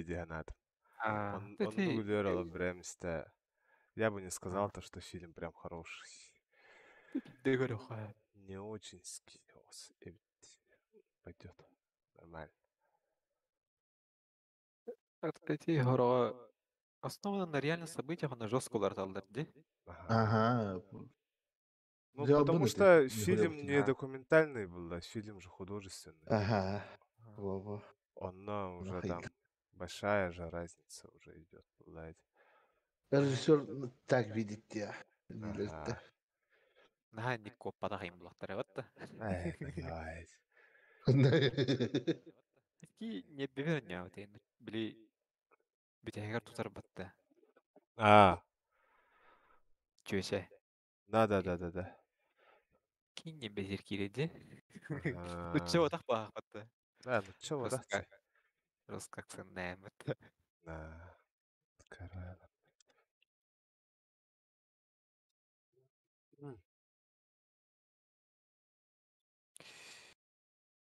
дии санаатым. А, Он, ты оннук үлүөр ты олох прям Я бы не сказал то, что фильм прям хороший. Дегорюха. Не очень скинулся. Пойдет. Нормально. Эти хороҕо основано на реальных событиях, он жестко уларыталлар дии. Ага. Ага. Ну, Взял потому бы ты, что не фильм не А. документальный был, а фильм же художественный. Ага. Во-во. Онно уже Нахайда. там большая же разница уже идет, бывает. Режиссер так видит я. Ага. Наһаа инник куоппатах иһин булахтар эбит да. Эй, блядь. Ики ньиэрбэбэр оонньообут иһин били бүтэһигэр тутарбатта. А, Чүөсэ. да-да-да-да-да. Киин ньиэрбэтигэр киириэдьи. Ага. Нучча отах баахпатта. Да, ну чё, вот Руска. Руска акценнааммыт. Да. Корона.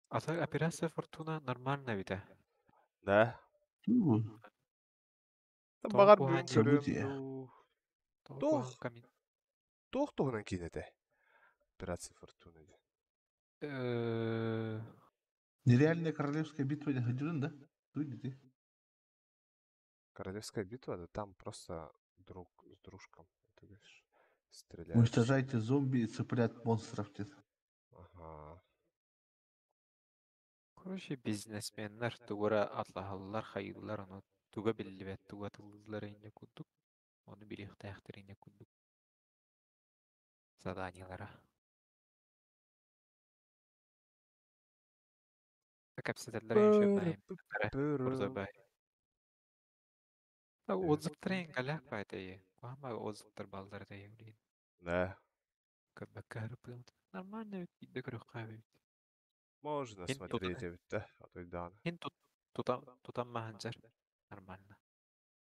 А так операция Фортуна нормально эбитэ. Да. Тоҕо Баҕар куһаҕан бүгүн диэн көрүөм Событие. дуу. тоҕо Туох? куһаҕан коммен Туох туһунан киинэтэ? Операция Фортуна диэн. Э, Нереальная королевская битва не ходила, да? Ты Королевская битва, да там просто друг с дружком, ты говоришь, стреляются. Уничтожайте зомби и цыплят монстров. Где-то. Ага. Короче, бизнесменнэр тугу эрэ атлаһаллар, хайыыллар, ону туга биллибэт, тугу атылыыллар инньэ курдук, ону билиэхтээхтэр инньэ курдук заданиелара. Кэпсэтэллэр үчүгэй крутой Отзывтарын галяк баайтай. Куһаҕан отзывтар бааллар этэй блин. Да. Көрбөккө аһарыппытым. Нормально эбит, биирдэ көрүөххэ эбит. Можно Һин смотреть эбит да, отойдаҕына. Һин тутан тутан маһанчар. Нормально.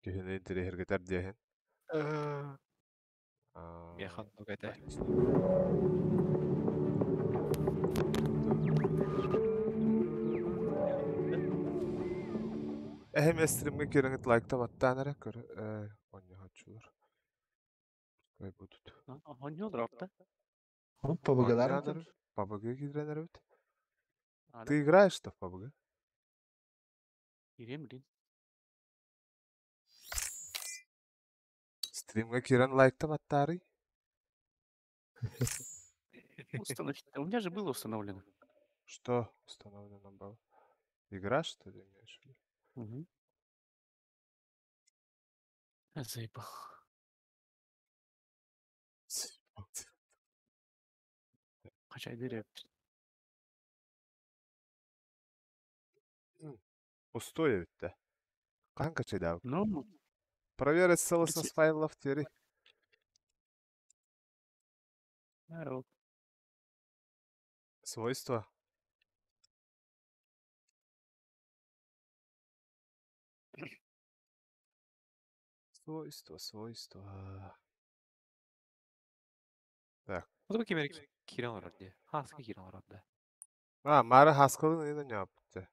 Киһини интэриэһиргэтэр диэһин. Миэхэ оннук этэ. Эһэм стримҥэ киирэҥҥит лайкта баттаан эрэ көр оонньоһооччулар. Ой будут. Оонньуулар орто. ПБГлар. ПБГ киирэн эрэбит. Ты играешь что в ПБГ? Киирем блин. Стримҥэ киирэн лайкта баттаарый? Установить. У меня же было установлено. Что установлено было? Игра, что ли, имеешь в виду? Угу. Заебал. Заебал. Хотя дыря. Пустое ведь, да? Хаһан качайдаабыт? Ну, Проверить целостность файлов теперь. Народ. Свойства. Свойства, свойства. Так. Ол кимэр киирэн олорор дии. Хааска киирэн олорор да. А, Мара хаскалын ыйын ньааппыт.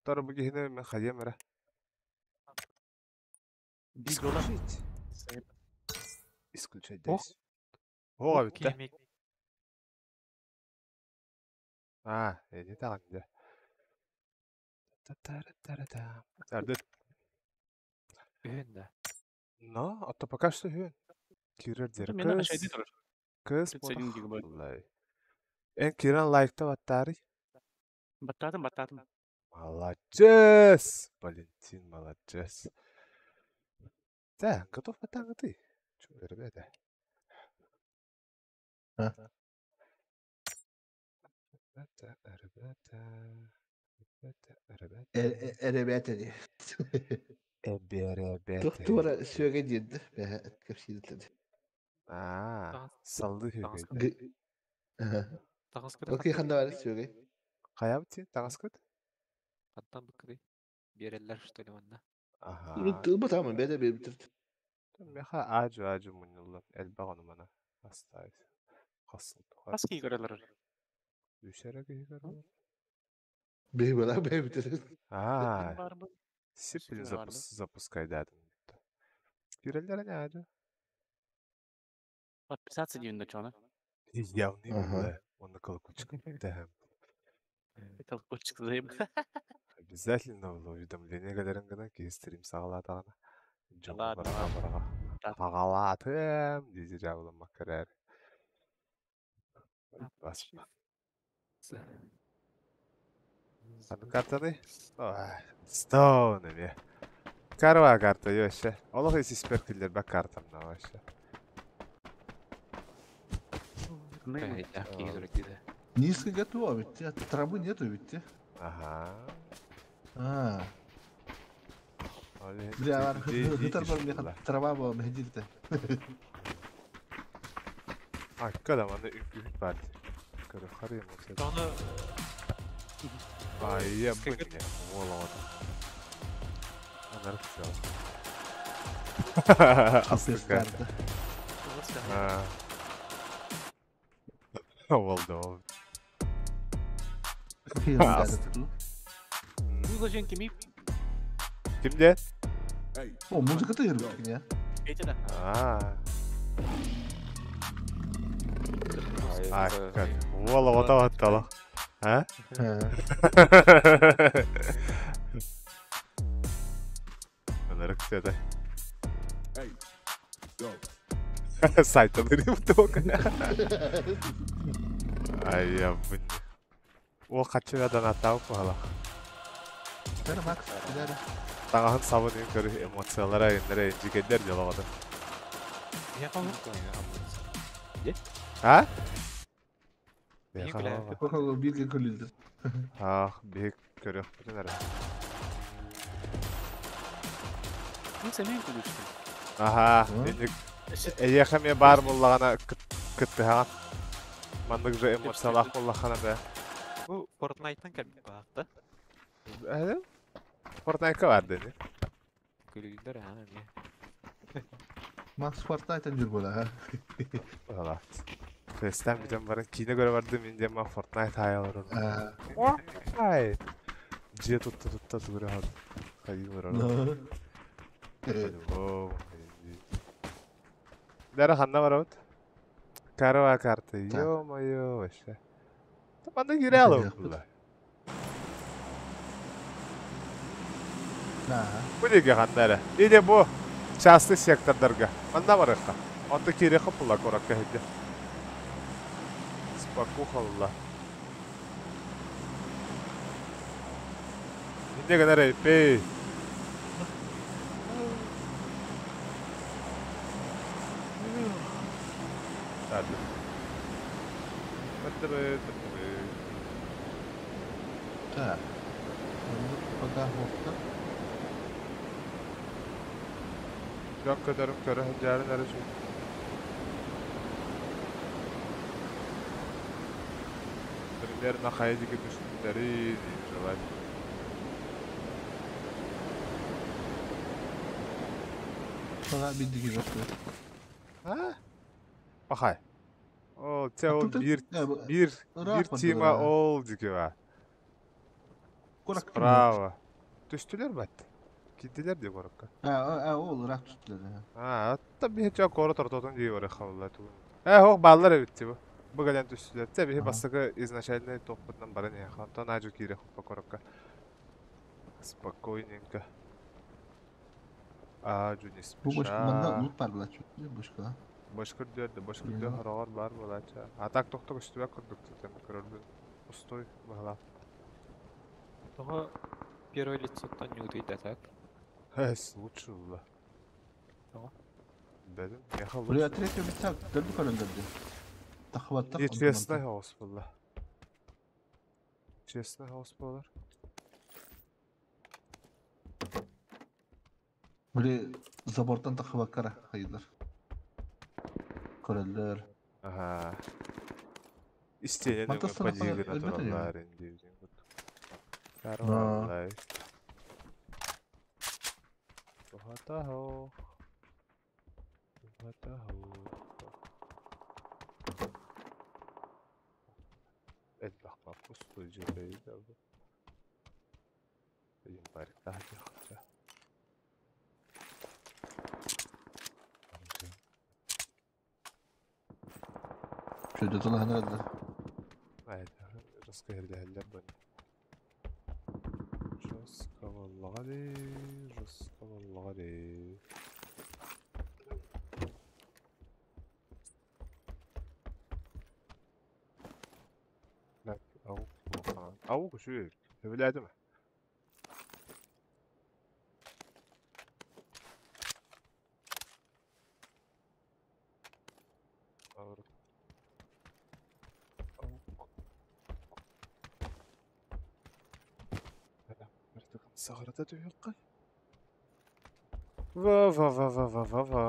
Тор бу киһини мен хайыам эрэ. Бигола. Исключить. Исключать Ох. здесь. Оҕо бүттэ. Кими А, эти таҕын дьэ. Та-та-ра-та-ра-та. Ардыт. үһүн да. Но, а то пока что үһүн. Киирэр диэри Мен кыс. качайды турар. Кыс 31 гигабайт. буоллай. Эн киирэн лайкта баттаарый. Баттаатым, баттаатым. Молодец! Валентин, молодец. Да, готов баттаан ты. Чё, ребята? А? Ребята, ребята, ребята, ребята. Ребята дии. Эбе, ребята. Туох туора сүөгэ диирдэ. Кэпсиирдэ. А, Таҥас саллыы таҥаска үһү. таҥаскыта Окей, хантан ханна баар сүөгэй? Хайабыт син таҥаскыт? хантан быккыдый? Биэрэллэр что ли манна? Аха. Ылбатаамын бэйэтэ биэрбиттэр. Меха аажу-аажу мунньуллан элбэх ону маны оставить. Хас сыл тухары. Хас киһи көрөлөр? Үс эрэ киһи көрөлөр. Бэйбала бэйбиттэр. Аа, Бар бу. Сип Өссө ким эрэ баар дуо? Запускайдаатым. Киирэллэрэ ньаадьа. Подписаться диэн да чоно. Явный Ага. было. Он на колокольчик дэһэм. Колокольчик заеб. Обязательно было уведомление кэлэрин гына киһи стрим саҕалаатаҕына дьоҥҥо Ладно, бараҕа ладно. бараҕа Так. хаҕалаатым дии дьаабыламмакка эрээри. Баспа. Ханнык картаны? Stone эмиэ. Карва карта вообще. Олох ис-испэр киллэрбэт картам на вообще. Эйдэх киһи турар Низко готово, ведь те травы нету, ведь те. Ага. А, Ол иһин бля, людей хытар видишь бар меха буолла. трава была мехдилте. Акка да манна үҥкүүһүт баар дии. Көрө харыйым ол сэтэ. Тону Айя Сколько- быня. Уол оҕото. Анарык сыал. Капец Астыка. карта. Аа. Уол да ол. Какие он Астык. дали тут? Музыка кими? Ким диэн? О, музыка-то ирбит, не? Петя да. Аа. Акка. Уол оҕото баттала. А? Анарык сыата. Сайтан ырыып Айя быня. Ол хаччыгадан аттаабыт баһалах. Бері Макс, бері. Таҥаһын сабын иһин көрү эмоциялара иннere дьигэдэр дьолоҕото. Я А? Биһи күлээппит. Кокол бирге көлүлдү. Ах, биһи көрүөхпүтүн эрэ. Мин сэмээн күлүштүм. Аха, инник эйиэхэ эмиэ баар буоллаҕына кыттыһаҕын. Маннык же эмоциялаах буоллаххына бээ. Бу Fortnite'тан кэлбит баахта. Ээ? Fortnite-ка баар дени. Күлүллэр аана эмиэ. Макс Fortnite-тан жүр буола, ха. Баҕалаах. Фестан бүтэн баран киинэ көрө бардым мин диэн маа Fortnite аайалар А, Ай. Дьиэ тутта тутта тугура хайыы олорор. ну. По-любому. Дара ханна барабыт? Карва карта. Так. Ё-моё, вообще. Манна киирэ алабыт. Да. Бу диэки ханна эрэ. Или бу частный сектордарга. Манна барыахха. Онто киириэххэ була куоракка иһирдьэ. Спокухалла. Инньэ гынар эппэй. Тардым. Баттыбыт, баттыбыт. Так. Пока хопта. Дьон көтөрүн көрө сылдьарын эрэ үчүгэй. Примерно хайа диэки түспүттэрин желательно. Пока биддиги көстөр. А? Пахай. Ол те ол Оттон биир биир ыраах биир бардылар, тима а. ол диэки баар. Курак Справа. Түстүлэр бат. Киирдилэр дии куоракка. А, а, ол ыраах түстүлэр. Аа, оттон биһи чо куорат ортотун дии барыахха буолла тугун. Ээ, һуох бааллар эбит дии бу. Бу кэлэн түстүлэр. Те биһи Аха. бастакы изначальный топпутунан баран иһиэххэ. Онтон аадьу киириэх по куоракка. Спокойненько. Аадьу не Бу бочка манна спеша. лут бар булачы. Бочка. Бош көрдүөр да, бош көрдүөр Мм. хороҕор баар буолааччы. А так тохто көстүбэт курдук тутан көрөрбүн. Пустой баһылаах. Тоҕо первое лицоттан ньуутуйда так? Эс, лучше было. Тоҕо? Бэдим, миэхэ Бля, лучше. третий лица дөрдү көрөндөрдү. Тахваттак. Нечестный хаос буолла. Честный хаос буолар. Бля, забортан тахваккара хайдыр. Көрөллөр. Ага. Истиэнэ Мантан нөҥүө санаха подъигына өлбөт ини. тураллар диэбитин курдук. Аа. Карваллай. Туһатаһо. Туһатаһо. Элбэх пустуй дьиэлэри да бу. Январь таһдьахча. Что-то Жестко ирдэһэллэр бу. Жестко буоллаҕа дии, жестко буоллаҕа дии. Аук үчүгэй. Сөбүлээтим. Саҕарата түһүөххэ. Ва-ва-ва-ва-ва-ва-ва.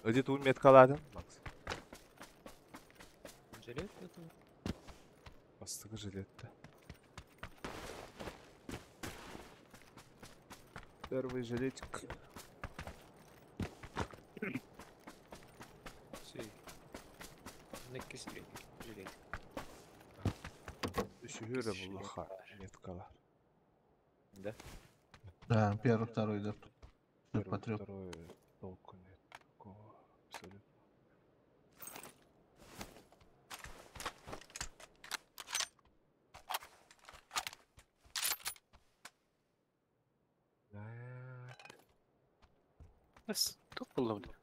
Өдө туун меткалаадым, Макс. Жилет это? Бастакы жилетте. Первый жилетик. Все. Неккис жилет. Үсүһү эрэ буллахха меткалар. Да? Да, первый, второй, да. Первый, Потрёп. второй толку нет такого абсолютно. Так. Бес, туох буолла бу?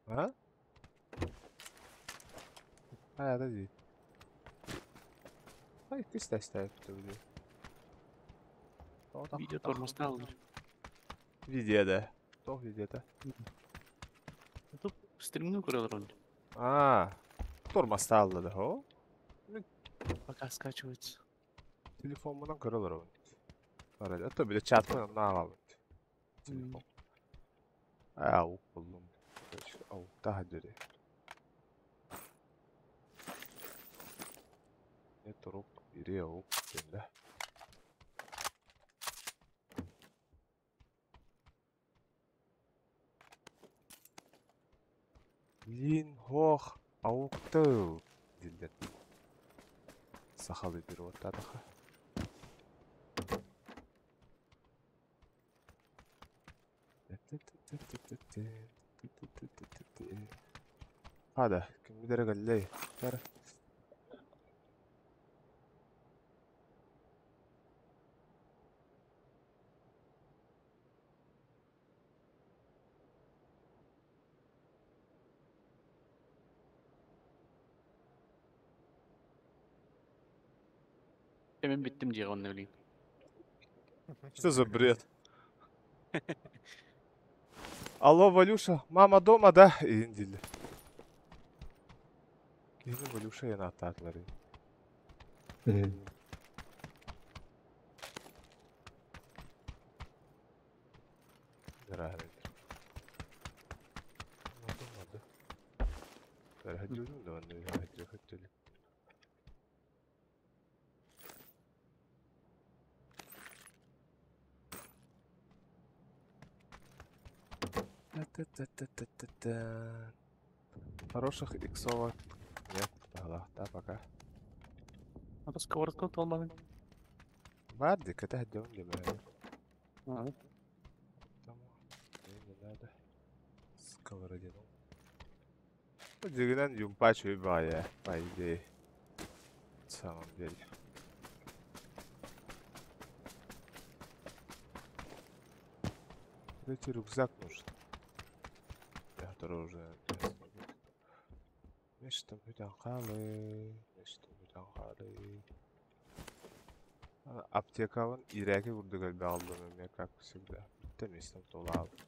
А? А, да дии. Ай, иккис тэстээбит дии. Видео тормозтааллар. Видео да. Тоох видеота? Тут стримни көрөлөр он. А, тормозтаалла да, хо? Пока скачивается. Телефоммунан көрө олоробун. Бара, ото биле чатпын нааҕабыт. Телефон. Аа, буллум. Ау, таһа дьири. Не турук, ири аук, да. Лин хох ауктау дилдер. Сахалы бир оттадаха. Хада, ким билер галлей. Тара. Hemen bittim diye onu bileyim. Что за бред? Алло, Валюша, мама дома, да? Индили. Киһини Валюша яна аттаатылар. Дырааһын. Мама дома, да? Бэрһэдьүүрүм да онно үһэһэдьүүрү. Та-та-та-та-та-та. Хороших иксовок нет, да, да, пока. А то сковородка толманы. Бардик, это отдел для меня. А, Там не надо. Сковородину. Дигнан юмпачу и бая, по идее. В самом деле. Третий рюкзак нужен. Я который уже интересно будет. Нечто бүтэн нечто бүтэн хаалы. Аптекабын ирэки курдук элбэҕаллым эмиэ, как всегда. Бүттэ местом толаабын.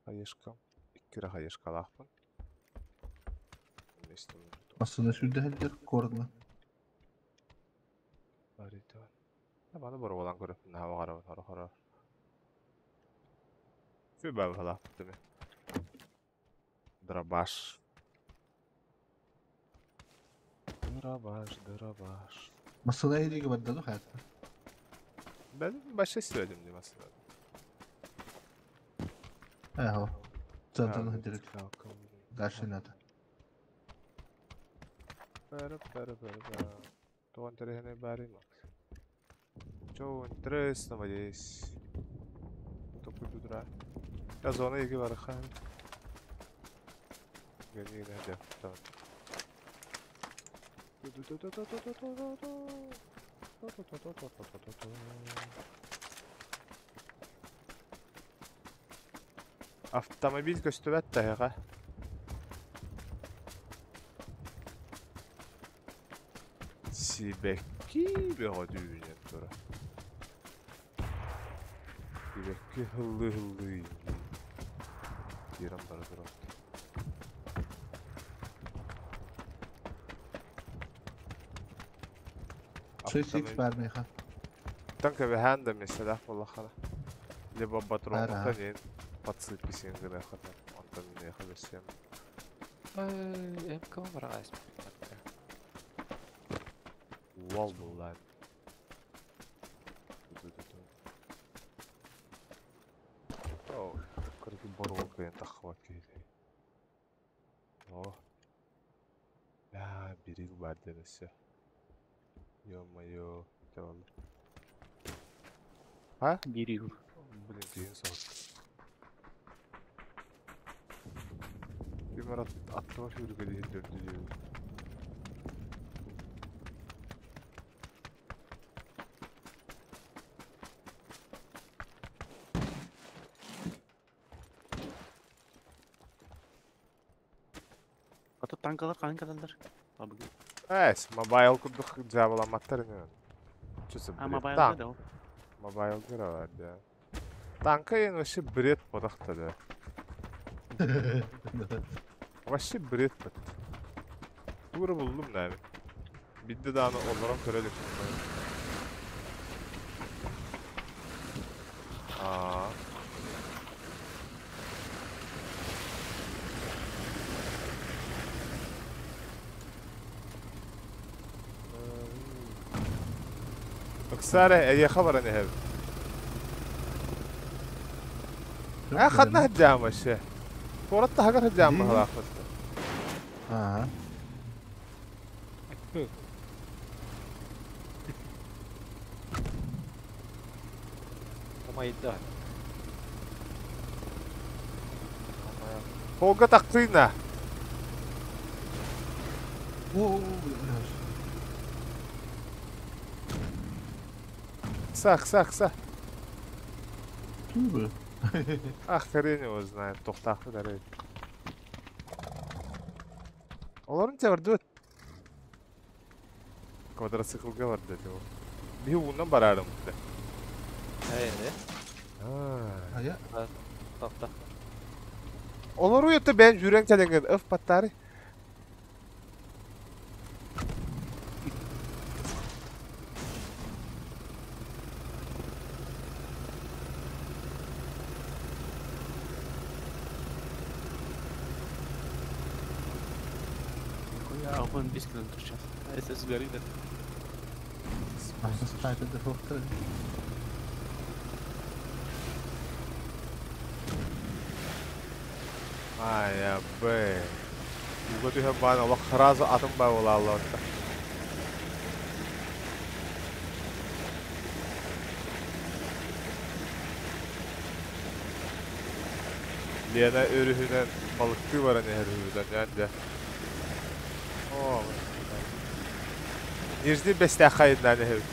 Хаешкам. Иккирэ хаешкалаахпын. Местом Массына сүрдэһэлдэр кордна. баритон. Маны боруолан көрөппүн наһаа баҕарабын хоро-хоро. Сүбэ баҕалаахпыт Дробаш. Дробаш, дробаш. Массына эһиригэ барда хаата. Ben başka söyledim diyeyim aslında. Ээ. Центр хадэрик. Дальше надо. Пара пара пара пара. То интересный бари Макс. Чё интересного здесь? То культура. Я зона иги бархан. Автомобиль көстүбэт да эһиэхэ. Сибэкки бөҕө үүнэн турар. Сибэкки һыллыы-һыллыы киирэн бара турар. 6x баар миэхэ. Тан кэбэһээн да миэстэлээх буоллаххына. Либо Баар патроннуктан иһин подсыпки сиэн гыныаххына. Онтон миэхэ бэссиэм. МК бараҕас. Уол буллаан. О, короче, боруол кыйан таххыбат киһи. О. Я, бириг бар диэн өссө. Ё-моё, чавал. А? Бирил. Блин, киһин соһут. Ким аттыга сүүрүкэ диһин төрдү диэбит. Ата танкалар хаһан кэлэллэр? Абыгы. Эс, mobile курдук дьаабыламматтар ини. Чё А бред? мобайлга Танк. да ол. Mobile бар да. Танка ең вообще бред бодахта да. Вообще бред бит. Тура булдум да. Бидде дааны олорон көрөлүк. Аа. Оксара, я хабар не хэв. أخذنا هجام الشيء. ورطة هجر هجام هذا أخذت. Аа. Умайда. Холга тақсыйна. Оо, Кса, кса, кса. Түбү. Ах, хрен его знает. Тохтахы дарай. Оларын те бар Квадроциклга бар деди ол. Биһи уунан барарым да. Ээ, Ая. тохта. Олору өтө бэйэн жүрэн кэлэҥҥин ыф паттаары. Нихуя, огонь 5 километров в час. А если сгорит, это... Снайперде хоқтыр. Ая, бэ. Уга түһэн баан олох сразу атын баа буолааллар. Лена өрүһүнэн балыктыы баран иһэр үһүбүтэн ян дьэ. Оо. Нижний бэстээх хайыннаан иһэбит.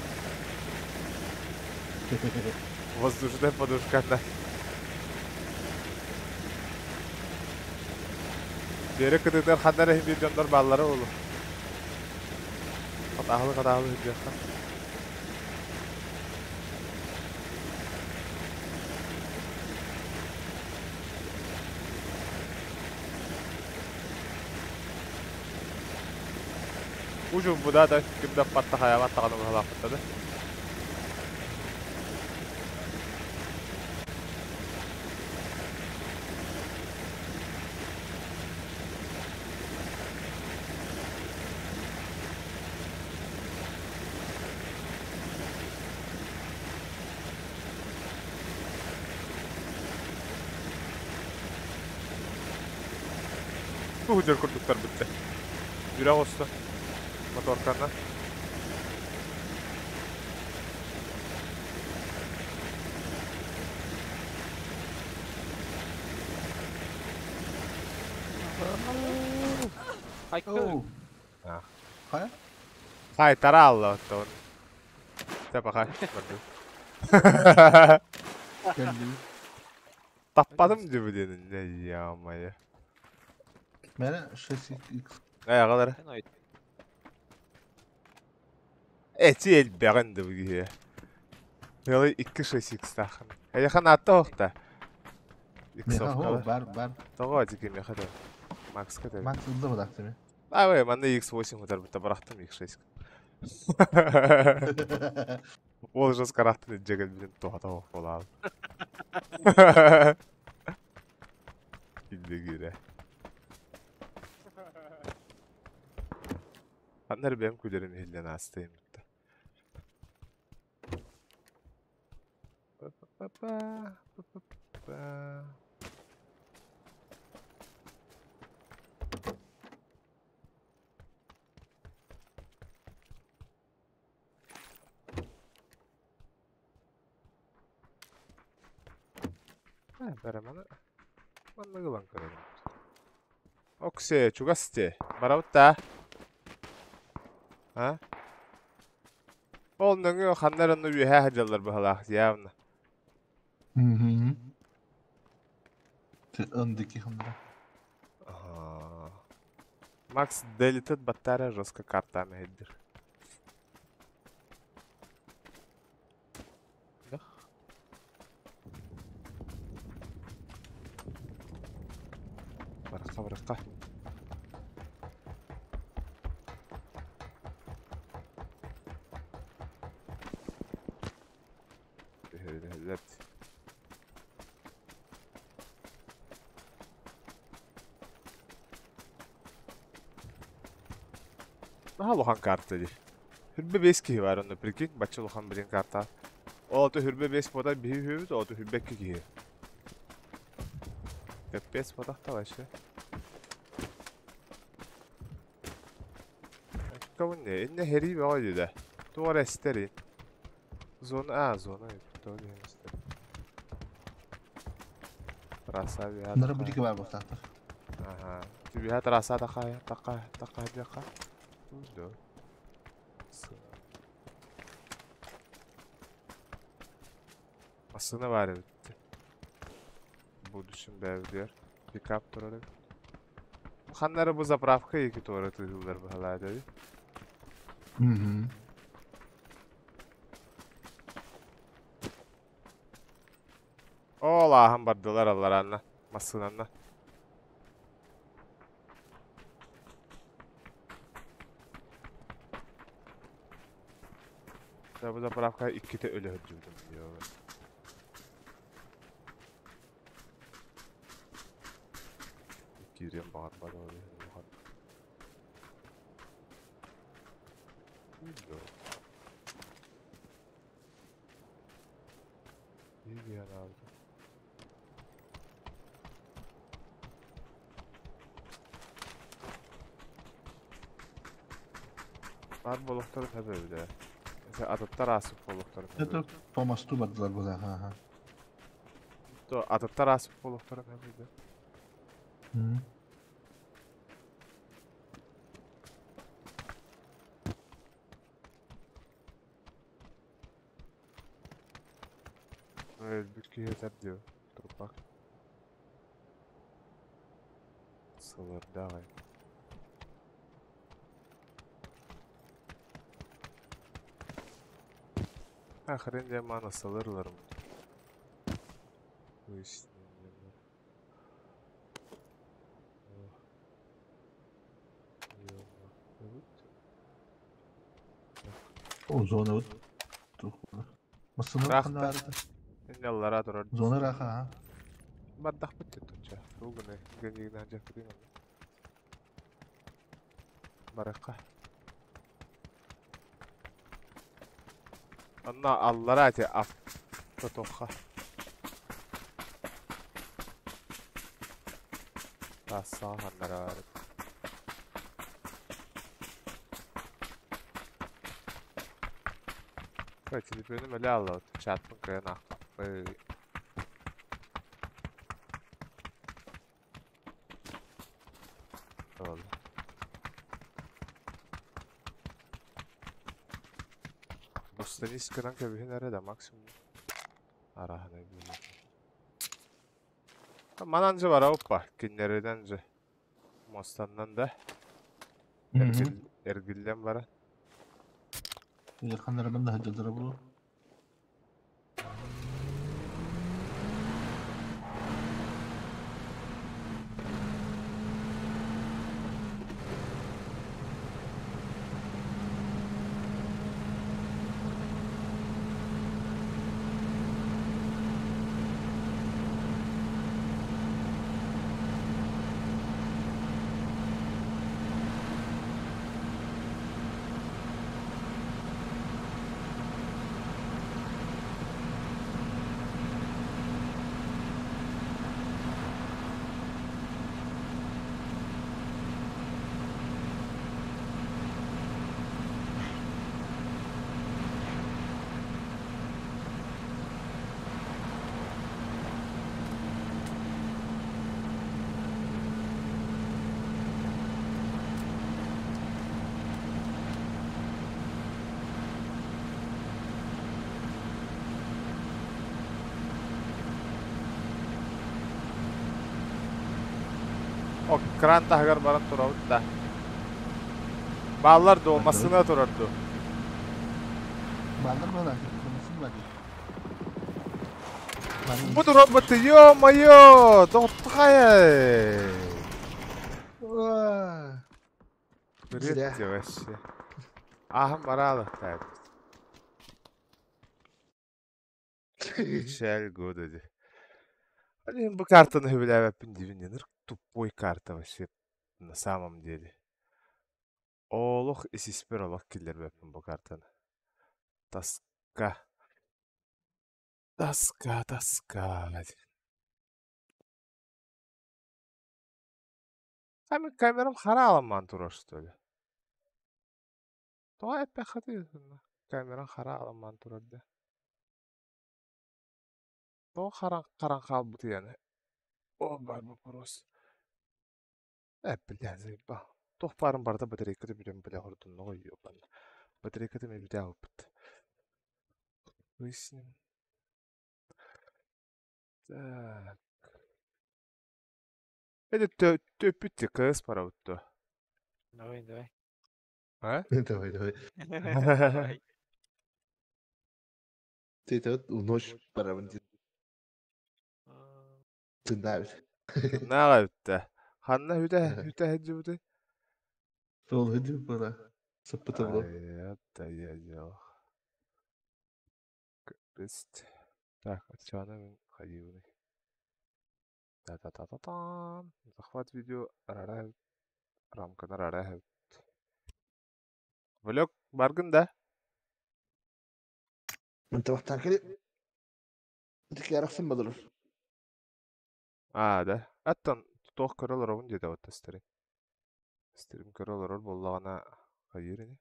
Воздушная подушканан. Биэрэ кытыытыгар ханна эрэ иһин биир дьоннор бааллара буолуо. Хатааһылы хатааһылы сылдьыахха. Ужум буда да ким да патта хаябат таҕаны быһалаахпыт да. Бу худер курдуктар битте. Жүрек оста. Моторкана. Хайка. А. Хайа? Хай таралла оттон. Тепа хай. Кэллибит. Таппадым дии диэн ё-моё. Мэрэ 6x. Э, аҕалара. Эти элбэҕин да бу киһи. Ыалы 2 6x-таахын. Эйиэхэ наатта оһохта. Миэхэ Иксовкалар. бар бар. Тоҕо дики миэхэ да. Макска да. Макс ылла бадахтыми. А, ой, манна X8 утарбыта бырахтым X6. Ол жестко рахтын дьэгэл туһата оһох буолаал. Киллигире. Аннар бэм күлэрим иһиллэн аастайым. Па-па-па, па-па-па. Э, бара маны. Манны гылан көрөбүн. Оксе, чугас те. Барабыт да. А? Ол нөҥүө ханнар онно үөһээ сылдьаллар быһалаах явно. Мгм. Ты ындыки хандра. Аа. Макс делитет баттара жестко картами хеддир. Да. Барахха барахха. Түһэрилэт. Наһаа улахан карта дии. Хүрбэ 5 киһи бар онно, прикинь, бачча улахан блин карта. Ол то хүрбэ 5 бота биһи үһүбүт, ол то хүрбэ 2 киһи. Капец ботахта вообще. Кабын не, инне хери бөҕө дии Туора эстери. Зона, а, зона, то диэн эстер. Трасса биһа Нара бутики бар бостахтар. Ага. Түбүһэ трасса таха таха таха диэхха. Да. Массыына баар эбит. В будущем бэбдиэр. Пикап турар эбит. Ханнары бу заправка екі туора тыһыллар быһалаа дии. Мгм. Ол ааһан бардылар аллараанна. Массыынанна. Да бу заправка икките өлө сылдьыбытым диyor. Киириэн баҕарбат ол иһин улахан. Да. Биир алды. Бар болохторун хөбөбүдэ. Атыттар аасып болохторун Это хөбөбүдэ. по мосту бардылар буда. Ага. То атыттар аасып болохторун хөбөбүдэ. Мгм. Өлбүт киһи этэр диyor. Трупак. Сылырдагай. А хрен дьэ мааны сылырларым. Выяснение. О, зона вот. Массыына Рахта. ханна Инняллара турар. Зона раха, а? Бардахпыт тутча. Тугуны генигна жакырын. Баракка. Анна аллара ати автотоха. Тасса ханнара бар. Телефоным эле алла чатпын кыйын ақпы. Oldu. Муостаны гынан кэбиһин эрэ да максимум. Араһына буолуо. Манан же бара оппа, кинилэринэн же. Муостаннан да эргиллэн бара. Ханнара манна сылдьаллара буолуо. О, кран таһыгар баран турабыт да. Бааллар дуо, массыына турар дуо? Бааллар буолар, массыына бар. Бу турар ё-моё, тоқтақай. Бред вообще. Ахым баралы так. Печаль года. Блин, бу картаны сөбүлээбэппин диибин диэн тупой карта вообще на самом деле. Олох ис-испэр олох киллэрбэппин бу картаны. Тоска. Тоска, тоска. Камерам хараламмаан турар, что ли? Тоҕо эппэххитий камерам хараламмаан турар да. Тоҕо харан хаалбытый аны? О, бар вопрос. Бля, заебал. Туох баарын барыта батарейката бүтэн бля хордуннаҕа ёбан. Батарейката эмиэ бүтэ хаалбыт. Выясним. Так. Это төппүт КС барабыт дуо? Давай, давай. А? Давай, давай. Давай. Ты это вот ночь барабын. Тыңдабыт. Наҕа бүттэ. Ханна хүтэ хүтэ сылдьыбытый? Ол хыдьып бара. Саппыта була. Ай, я делал. Крест. Так, отсюда мин хайыыбыный. Та-та-та-та-та. Захват видео арара рамканы арара. Влог баргын да? انت وقتها كده انت كده رخصن بدل. Аа да. Аттан туох көрө олоробун диэтэ оттон стрим. Стрим көрө олорор буоллаҕына хайыыр ини.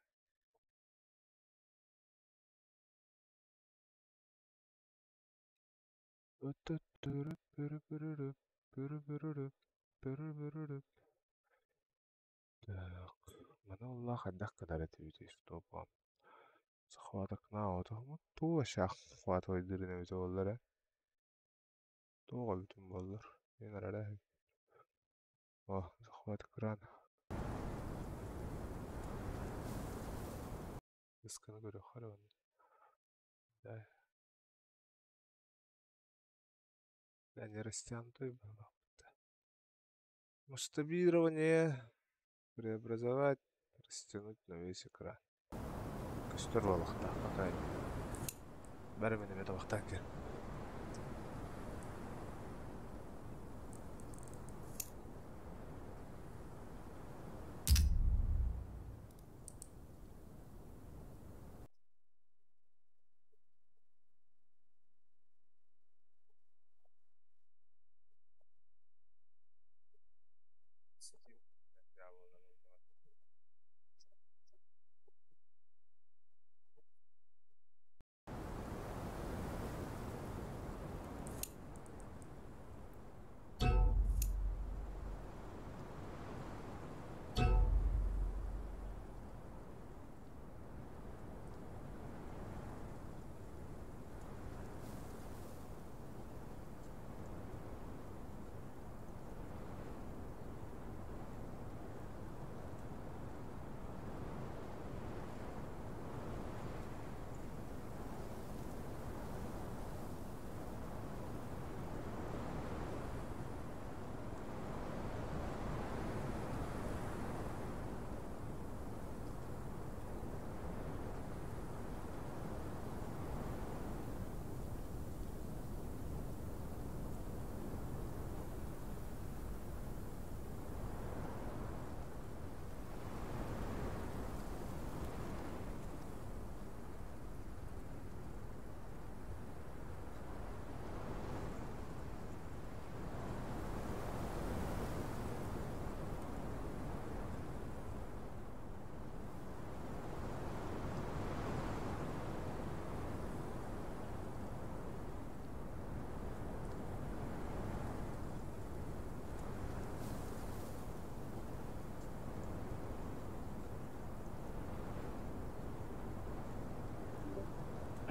Так, маны оллаах хайдах гынар этибитий, что вам? Захват окна отоһумут туох захват ойдырын эбитэ буоллар ээ? Туох эбитин буоллар? Диэн арара О, захват экрана. Ысканы көрүөххэ эрэ онно. Да. Да, не растянутой было. Масштабирование. Преобразовать. Растянуть на весь экран. Көстөр буолуохтаах, по крайней мере. Бары мин эмиэ табахтаан кэл.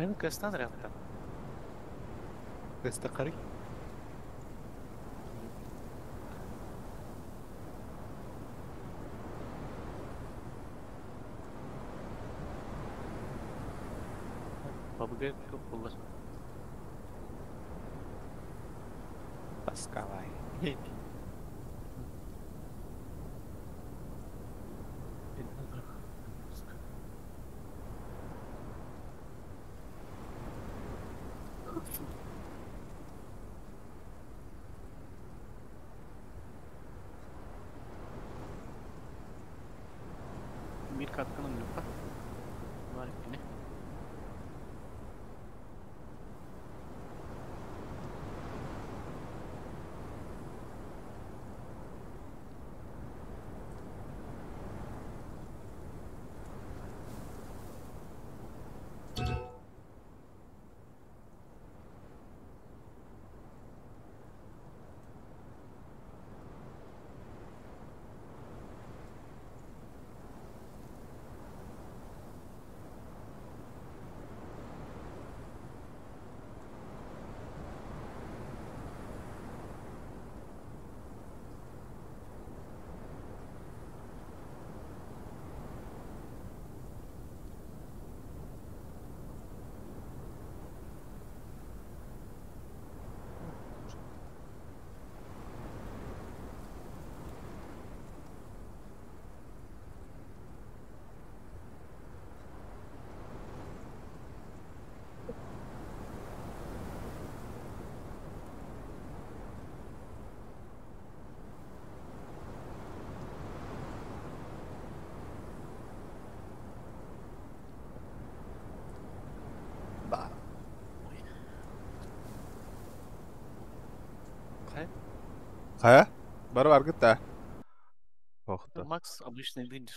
Хайын кыстан ряттан. Кыстакары. Бабыга көп болар. Паскалай. Bir katkının yok. Var yine. Ба. Хай. Хайа? Бары баргыт да. Охто. Макс обычный лидер.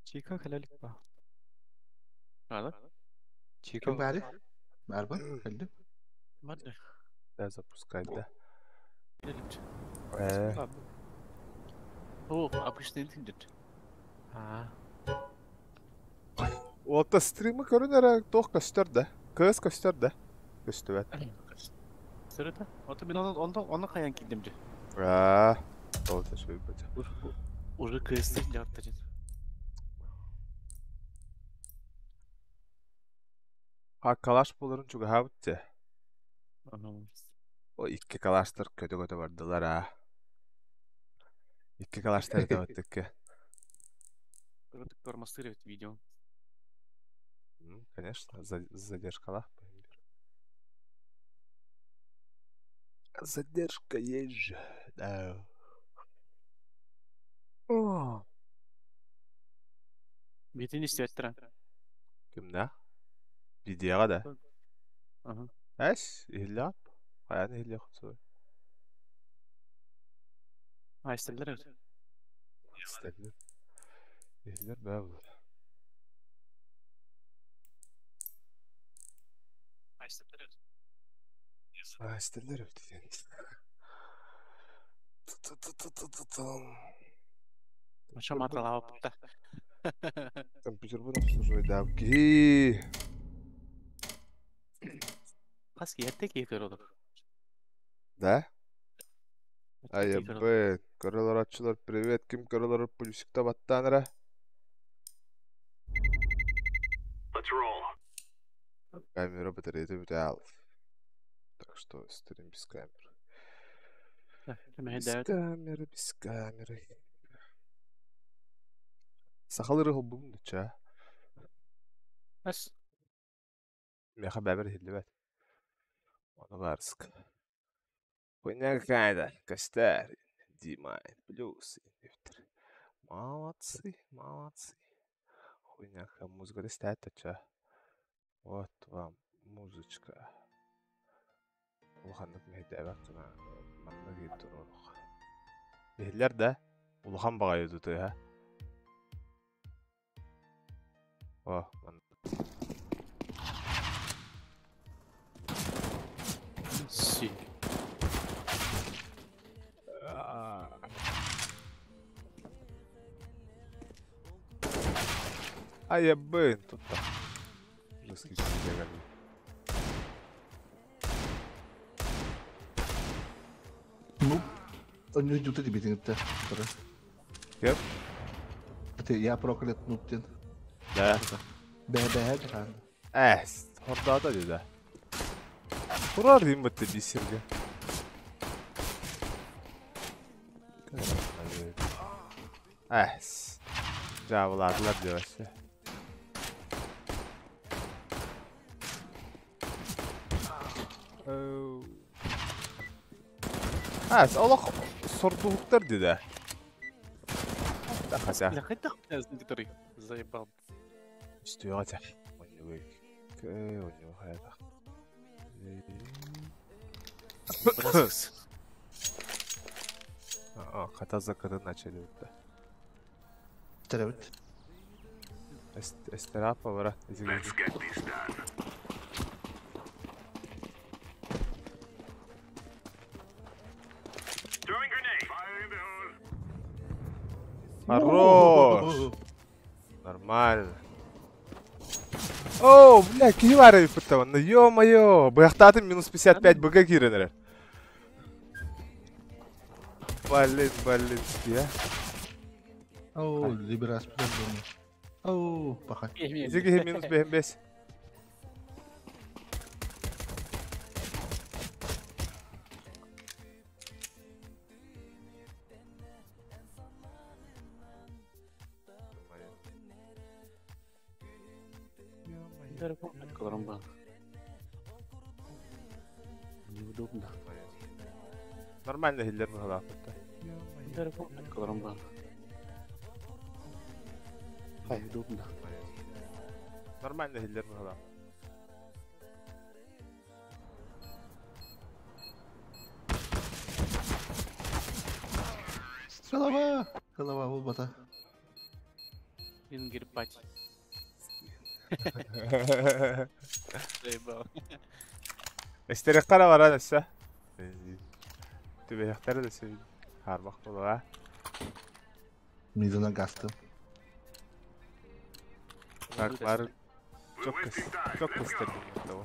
Чика халалик ба. Ада? Чика. Ким бары? Барбы? Кэлдим. Мадde. Да, запускай, да. Келипчи. Э, О, обычный лидер. А. Ота стримы көрүнөр тоқ көстөр да. Кыз көстөр да. Көстүбэт. Сырыта. Ото мен оны оны каян килдим же. Аа. Ол да шөйбөт. Уже кысты жаттыр. А калаш боларын чугаха бутте. Ага. О икки калаштар көтө-көтө бардылар а. Икки калаштар да баттыкка. Кырытык тормостырывать видео. Конечно, задержкалах. Задержка есть же. Да. О. Бетин истеп Кимдә? Видеога да. Ага. Эш, иһилләп. Каян иһилләп кутсу? Айстерлер. Истәлер. Иһилләр бә бу. Истәлер бит. Ту-ту-ту-ту-ту-тум. Маша маталап та. Компьютер буду обслуживать, да. Ки. Кас киятте ки көрөдүк. Да? Ай, б, көрөлөр привет, ким көрөлөр плюсикта баттаныра? Камера батарея бүтә. Так что стрим без камеры. Без камеры, без камеры. Сахалыры холбум дуча. Ас. Меха бәбер хиллебет. Оны барск. Хуйня какая-то. Костер. Димайн. Плюс. Молодцы, молодцы. Хуйня какая музыка. Да ча. Вот вам музычка. Улаханнык мехдәбәк кына манна киіп турор. Бихиллер да улахан багай туту ha. О, ман. Си. Айабын тутта. Жесткий киһи Ну, онньу дьута дибитиҥитте. Кеп? Это я проклят нуб диэн. Да. Бэһэ бэһэ Эс, хордаата деді. Турар дейін бітті бисерге. Эс. Жабыладылар деп вообще. Эс, олох сордуһуктар деді. Тахаса. Бля, хотя хуйня заебал. Үстүөҕэ Онньуга хайатах. Хата закрыт начали вот. Теребит. Эстерапа бара. Let's get this done. Throwing grenade. Fire in the hole. Хорош! Нормально. О, бля, киһи бар эбит буттабын. Ё-моё, быяхтаатын минус 55 БГ киирен Блин, блин, я. О, либерас О, паха. Ити киһи минус 5. Неудобно. Нормально хиллер быһалааппыт. Неудобно. Нормально хиллер быһалаап. Голова! Голова болбата. Фингер пати. Заебал. Эстереккара баран өссө. Түбэхтэр да сөй. Харбах була. Мидана гасты. Так бар. We're Çok wasting time. çok Let's go. kıstırdım bu.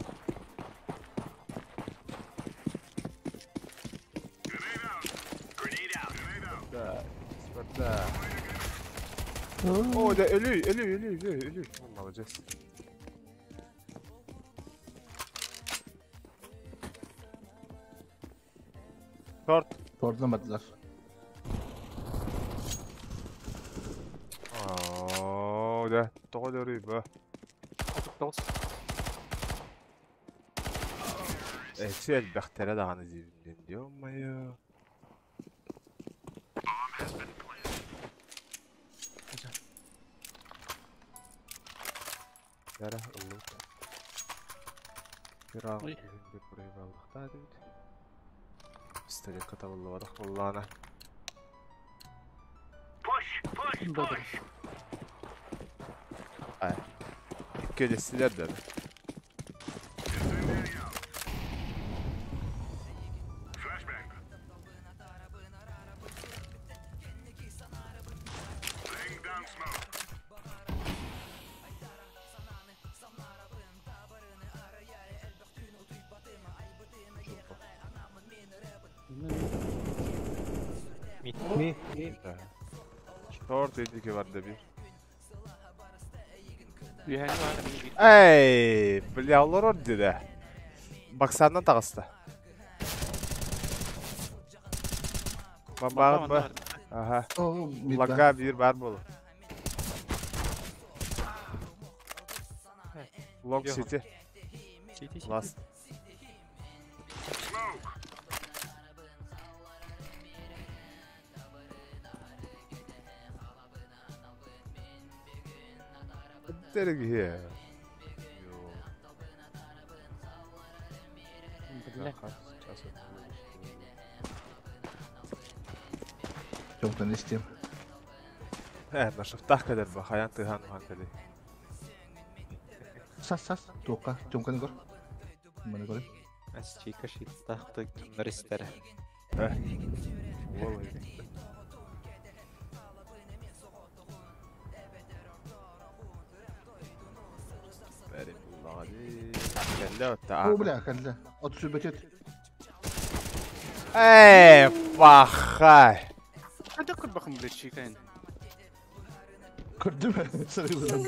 Grenade out. Grenade out. Grenade out. Да. Да. О, да, ölü, ölü, ölü, ölü, ölü. Молодец. Short. Torlamadılar. О, да, тоҕо рыба. Эчи элбэхтэрэ даҕаны диибин ё-моё. Яра, ыллык. Пираг Ой. bir проебаллахтаа дибит. Пистолет катабыллыбатах буллаана. Push, push, Добрый. push. Ай. Иккелесилер да. Incendiary out. Flashbang. Laying down smoke. Mid. Mi. Short dedi ki var da bir. Эй, бля, олорор диде. Баксаннан тағысты. Бабағыт ба? Аха. О, мидда. Лага bir бар болу. Long Йохан. City. Сити, сити. Last. Smoke. Дерге. Бля. Жоқтан естем. Э, на шифтах кадер ба, хаян тыхан хан кади. Сас, сас. Тоққа. Жомканы көр. Маны көр. Әс чика шиттахты кимнер истер. Э. Уолай. Кэллэ отта. О, бля, кэллэ. От сүбэтет. Эй, пахай. Хата көрбөхүм блядь, чикайн. Көрдүм. Сарыылан.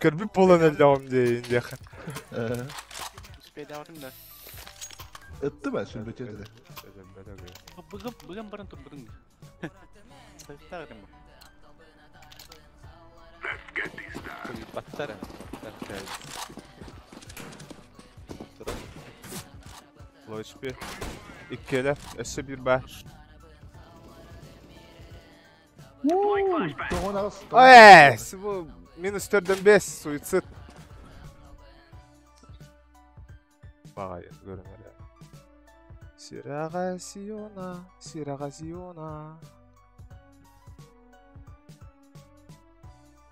Көрбүт буолан өллөҕүм диэйин диэхэ. Успейдаабатым да. Ытты ба сүбэтет. Быгым, быгым баран турбутуң. Сайыптаах этим бу. Let's get this done. Баттар. Лойспи. Иккиэлэр, өссө биир баар. Deploying flashbang. Тоҕон аҕыс. Эй, бу минус төрдөн бес, суицид. Бағайын көрүң эле. Сираға Сиона, Сираға Сиона.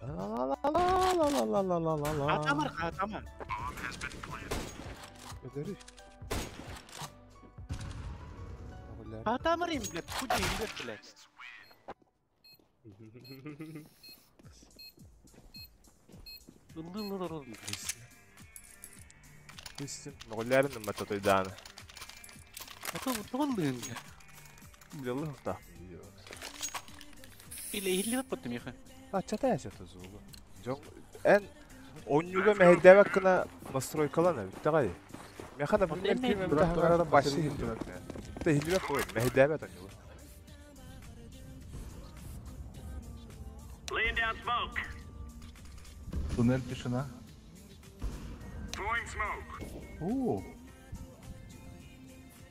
Ла-ла-ла-ла-ла-ла-ла-ла-ла-ла. Атамар, атамар. Өдөрү. Атамар им, блядь, худи, блядь, блядь. Ыллы-лы-лы-лы. Истин, моголлярын мататойдааны. Ата тоҕоллуун. Билэллэ Или иһиллибэт боттум яха. Аччата ясата зугу. Жон эн онньуга мэһэйдээбэт гына настройкалана бүттэҕэй. Меха например Онно ким эмэ- эмэ таһаарар башы иһиллибэт. Тэ иһиллибэт буой мэһэйдээбэт онньуга. Laying down smoke. Туннель тишина. Throwing smoke. О,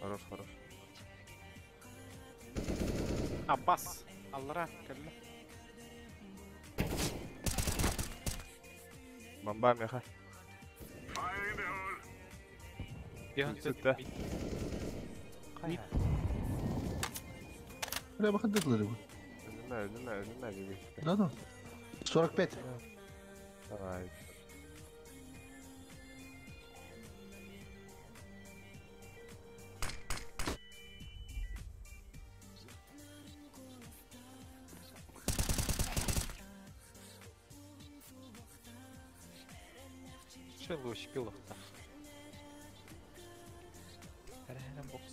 Хорош, хорош. Аббас. Аллара, кэллэ. Бомба меха. Fire in the hole. Биһан Сытта. бля, выходи бу. Өлүмэ, өлүмэ, өлүмэ диги. Да, ну. 45. Давай. Шелушки лохта. Рядом бокс.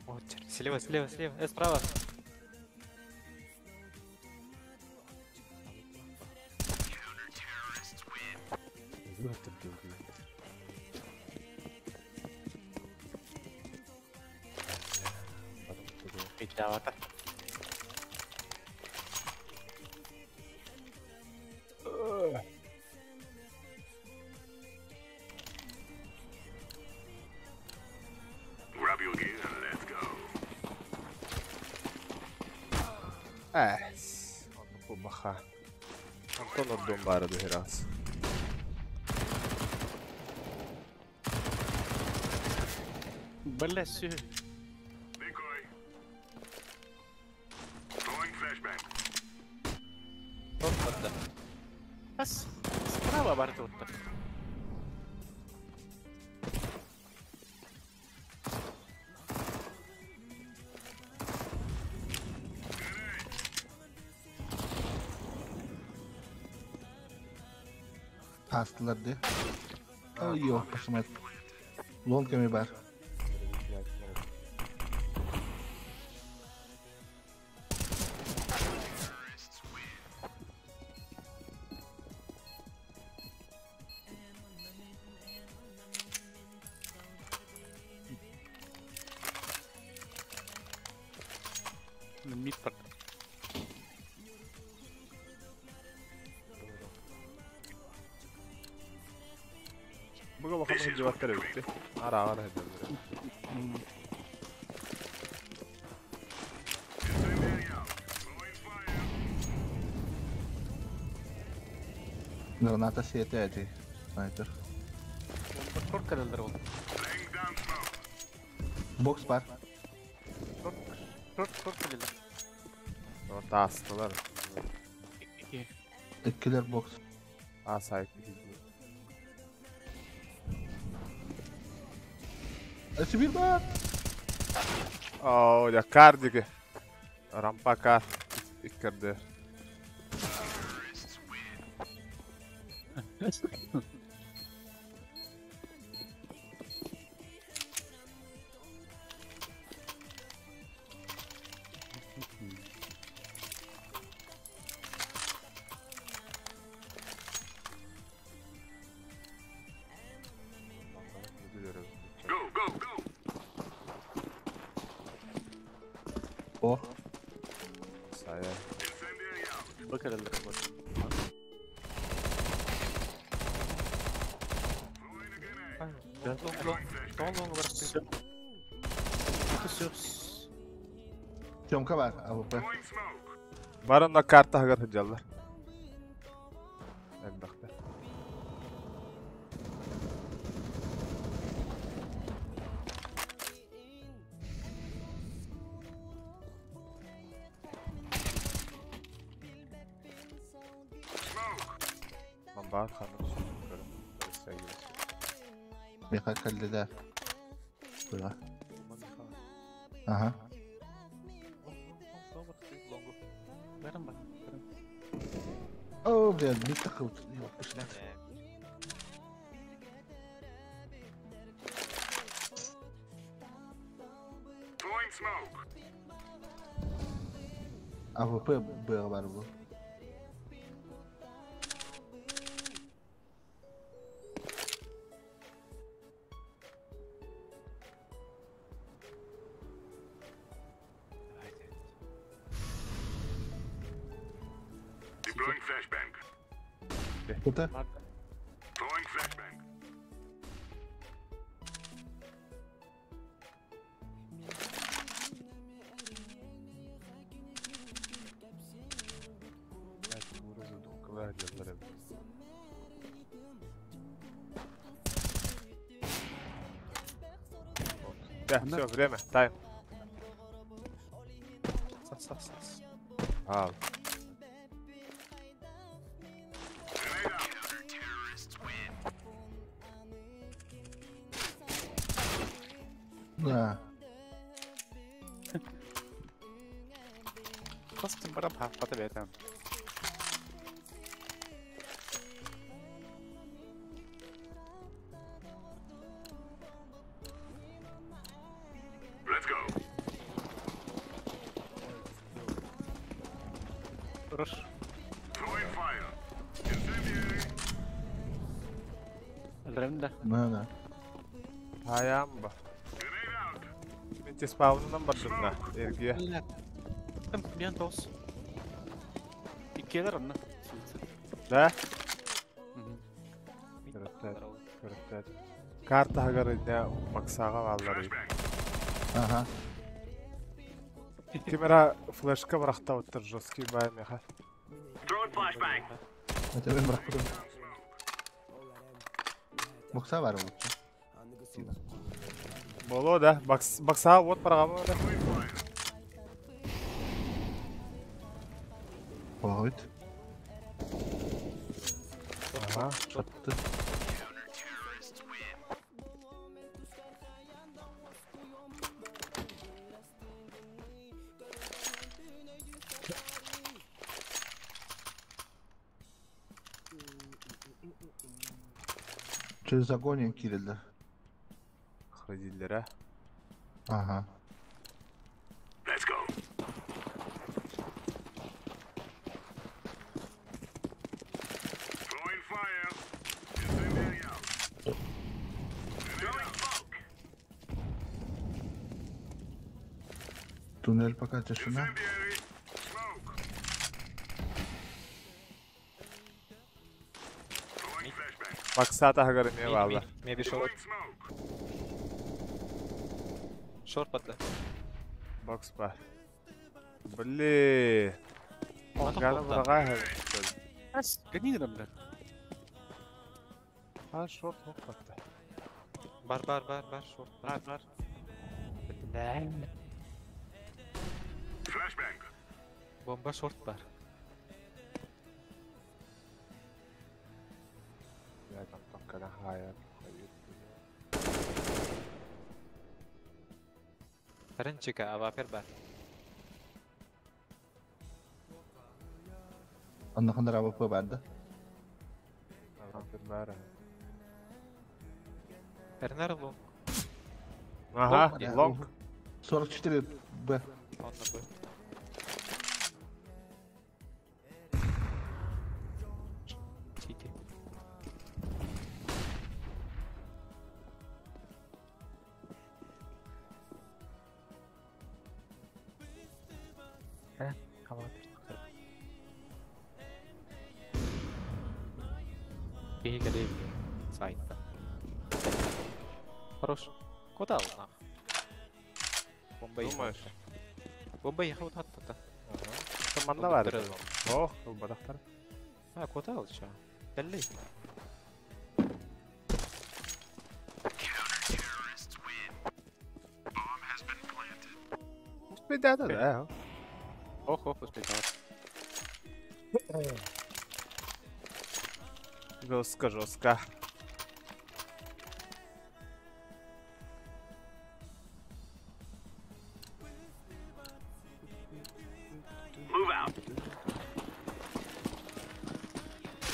О, черт, слева, слева, слева, справа. Өйдөөбөтө. Grab your gear and let's go. Э, баха. Антон ордон баара дуһирас. Бля, сү. Decoy. Throwing flashbang. Тот барда. Бас. Справа бар туттар. Астылар де. Ой, yok, посмотри. Лонками бар. Мид бар. Буга баха жибаттар эбитти. Ара ара хеддер. Incendiary out. Throwing fire. Граната сиэте эти. Снайпер. Шорт кэлэллэр ол. Laying down smoke. Бокс бар. Шорт, шорт, шорт кэлэллэр. Таастылар. Ики. Иккилер бокс. А сайт. Сибирь бар. Оо, я кардиги. Рампа кар. Иккерде. Go, go, go! О. Saya. Incendiary out. Бакараллар бар. Throwing a grenade. Long long. Long long бар. Все. Все. Тёмка бар, АВП. Throwing smoke. Баранна карта хагар хыджаллар. Элбэхтэр. Smoke. Ман баар ханнык сүрүн көрөн. Өссө Миха кэллэ да. Кула. Ага. Баран бар. О, блин, не такой. Throwing smoke. АВП Б бар бу. Deploying flashbang. Куда? Throwing flashbang. Дьаллар эбит. Да, все, время, тайм. Сас, сас, сас. Ал. Grenade out. Да. Хастым барам хаппата бэтам. Let's go. Rush. Throwing fire. Incendiary. Ремда. Да, да. Хаямба. Grenade out. Мен те спаунынан бардым на. Эргия. Там бьян тос. Иккелер анна. Да? Көрөттөр. Карта хагар инне баксага баллар. Flashbang. Ага. Кимера флешка барахта оттар жесткий бай меха. Throwing flashbang. Это мен бірақ Smoke. Бокса бар бу. Боло да. Бакс баксага вот барагамы да. Throwing fire. Болот. Ага. Шатты. Через огонь кирилді. Храдиллера. Ага. Let's go. Throwing fire. Incendiary out. Throwing smoke. Туннель пока тишина. Incendiary. Smoke. Throwing flashbang. Баксата хагар инне балла. Maybe short. Throwing smoke. Short батла. Бокс бар. Блин. Гана барага. Ас, гани ремда. Ha шорт хоккатта. Бар бар бар бар short. Бар бар. Flashbang. Бомба short бар. Я там там кана хая. Тарынчика авапер бар. Аннахандар АВП бар да. Бара. Эрнар long. Ага, long. 44 Б. Он на Б. Сити. Сайта. Хорош. Куда он нах? Бомба Думаешь? Бомба ехал вот оттуда. Ага. Манна бар. Ох, бадахтар. А, куда он чё? Кэлли. Успейдата, да. Ох, ох, успейдата. Жестко, жестко.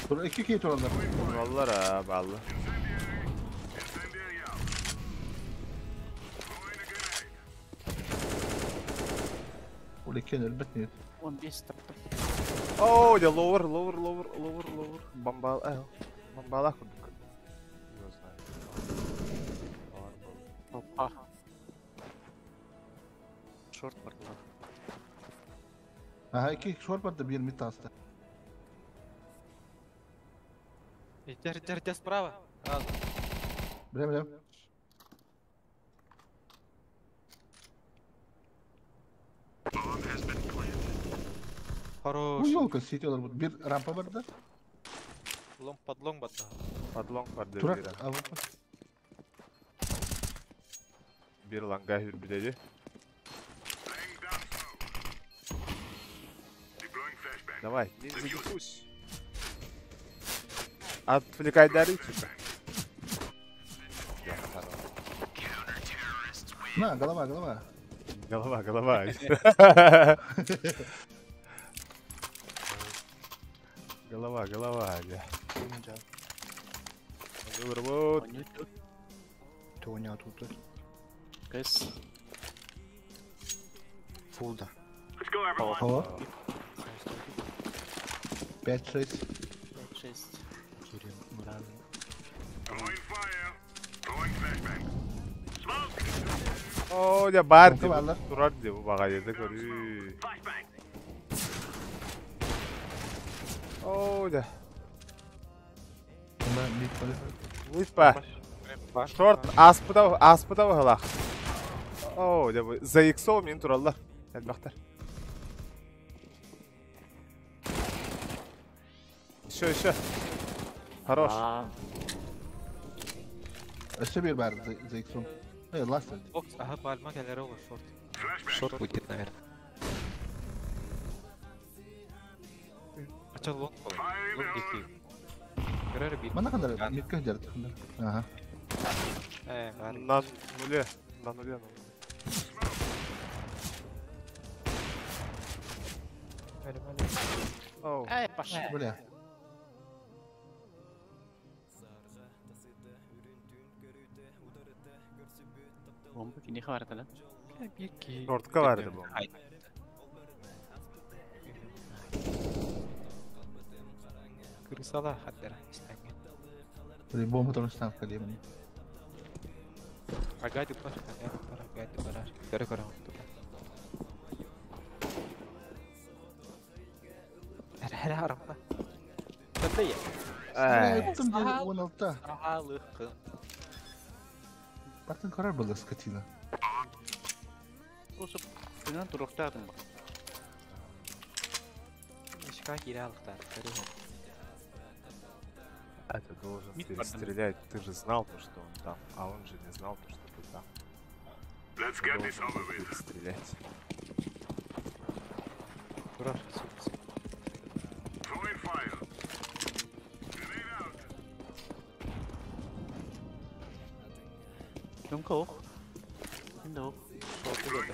Dur iki keyit olanlar. Vallahi ha, vallahi. ولكن البتني 15 таптым. О, я lower, lower, lower, lower, lower. Бомба, бомбала кудук. Не знаю. Опа. Шорт бар. Ага, iki шорт бар да bir mid таста. Дер, дер, дер, справа. Сразу. Билем, билем. Хорош. Bu yolka city olur. Bir rampa var da. Long под long бадда. Под long бар dedi. Turak Avrupa. Bir langa hürbi dedi. Давай, ниндзя диффуз. Отвлекай Даричика. На, голова, голова. Голова, голова. Голова, голова. Вот. Тоня тут. Кэс. Фулда. Ого. 5-6. 5-6. Кирилл, Муран. О, я бар. Турар деп баға еді көрі. О, да. Митпа. Шорт аспыда, аспыда бағалақ. О, да, за иксо мен тураллар. Әлбақтар. Еще, еще. Хорош. Еще bir бар за иксом. Эй, last. Ага, пальма келер ол шорт. Шорт будет, наверное. А чё long бол? Long деки. Көрөр бит. Мана кандай? Митке жарат кандай. Ага. Бар. На нуле, на нуле, на нуле. Оу. Эй, пошли. Бля. Бомба кинеха бар да. Шортка бар edi бомба. Крысала хаттара истәнгән. Бля, бомба тоже ставка лемни. Агайды бар, агайды бар, агайды бар. Көрө көрө онту. Әр арма. Тәтәй. Эй. Тым 16. Алыхын. Бартын карар была скотина. Усуп, күнөн туруктаадым ба. Ишка кире алыктар. Көрө. А ты должен перестрелять. Ты же знал то, что он там, а он же не знал то, что ты там. Let's get this over with. Перестрелять. Турар. Throwing fire. Grenade out. Юнка ох. Инде ох. Шорты geldi.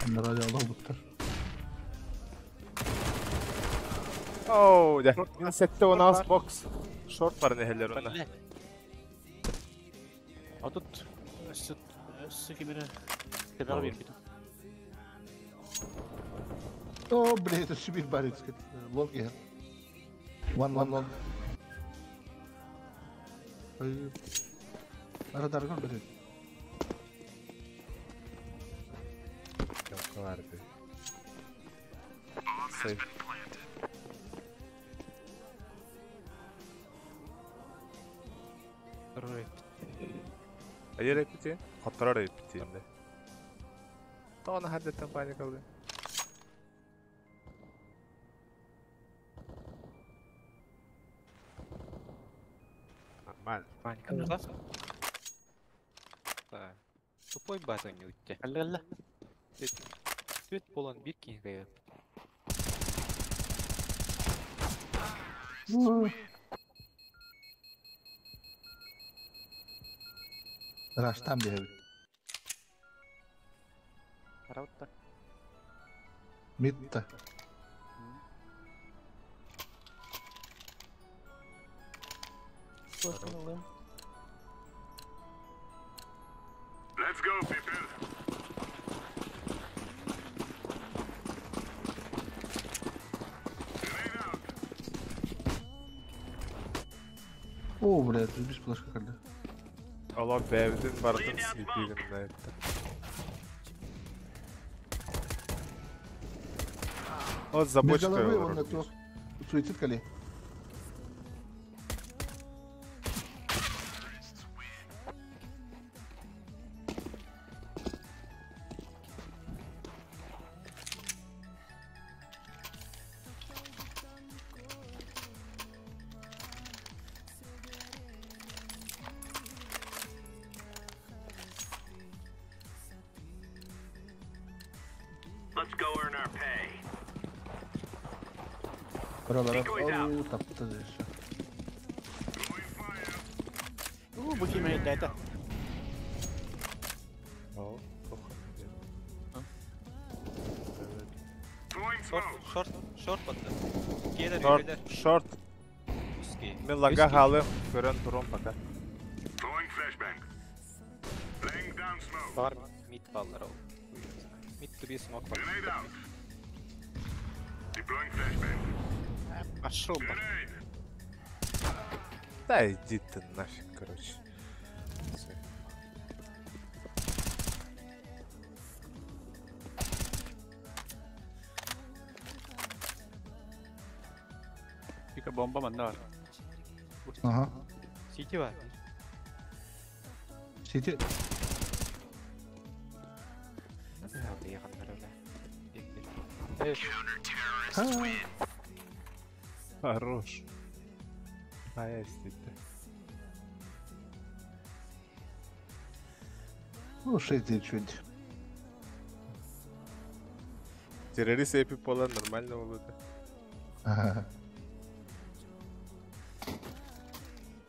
Радио Allah буттар. Оу, дьэ. Мин 76 бокс. Шорт баран иһэллэр онно. Отут өссө өссө ким эрэ тэбэҕэ биэрбит. О, блин, это Сибирь барит. Лонг иһэр. One, one, one. Ара дарган бэрит. Yok vardı. Сейф. Айыр эпити, хотторор эпити инде. Тоҕо хардеттен паникалды. Нормально. Паника. Да. Тупой бата не утте. Алла. Түт болан бир киһи кайы. Раштан биһэбит. Караутта. Митта. Let's go, people. Grenade out. О, блядь, без флешка когда. Ола бэбитин бардын слепигин на это. Вот за Без бочкой головы он олорор. на то. Суицид кали. Let's go earn our pay. Бара-бара. Decoys out. О, тапта здесь. Throwing fire. Уу, бу ким это? О, плохо. Throwing Шорт, smoke. шорт, шорт батты. Келер, Шорт, келер. шорт. Үске. Мен лага халым. Көрөн турум пока. Throwing flashbang. Laying down smoke. Бар мид баллар ол. Мид түбе смок бар. Grenade out. Deploying flashbang. Пошел бар. Grenade. Да иди ты нафиг, короче. Всё. Пика бомба манна бар. Ага. Сити бар. Сити. Ха. Хорош. А я сидит. Ну, 6 чуть. Террорист эпи пола нормально было. Ага.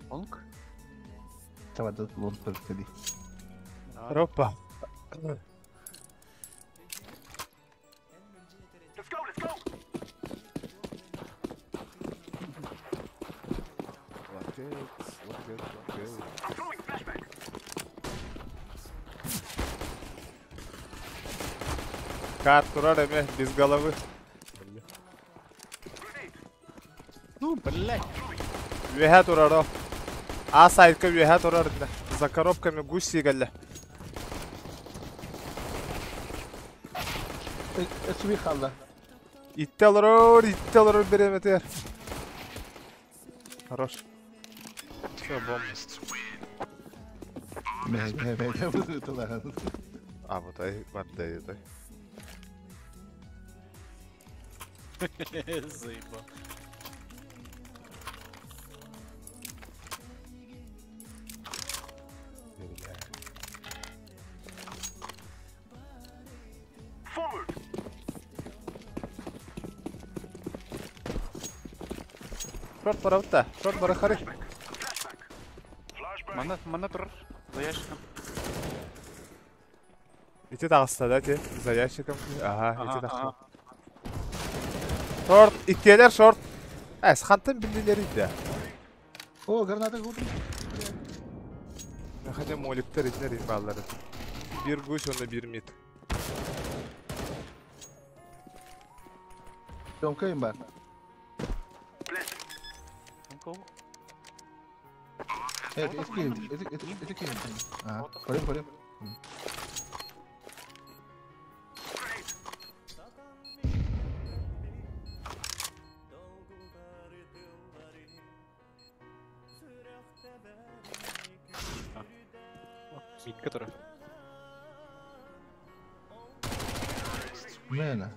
Лонг. Давай, тут лонг тоже кали. Ропа. Let's go, let's go. Молодец, молодец, молодец. I'm throwing flashbang. Кар турар эме без головы. Grenade. Ну, блядь. Үөһэ турар о. А сайтка үөһэ турар да. За коробками гуси галля. Эсви халла. Итте олорор, итте олорор береметер. Хорош. Все, бомба. Мэ, мэ, мэ, мэ, А, вот ай, вот дай, дай. Заебал. Forward. Шорт барабыта, шорт бара хары. Flashbang. Flashbang. Манна, манна турар. За ящиком. Ити тағыста да те, за ящиком. Ага, ити Ага, тағыста. ага. Шорт, иккелер шорт. Эс, хантан биллилери да. О, граната кутум. Хотя моликтер итинер баллары. Бир гусь, онно бир мид. Тёмка им бар. Это это это это это А, порем, порем. Мид который. Мэна.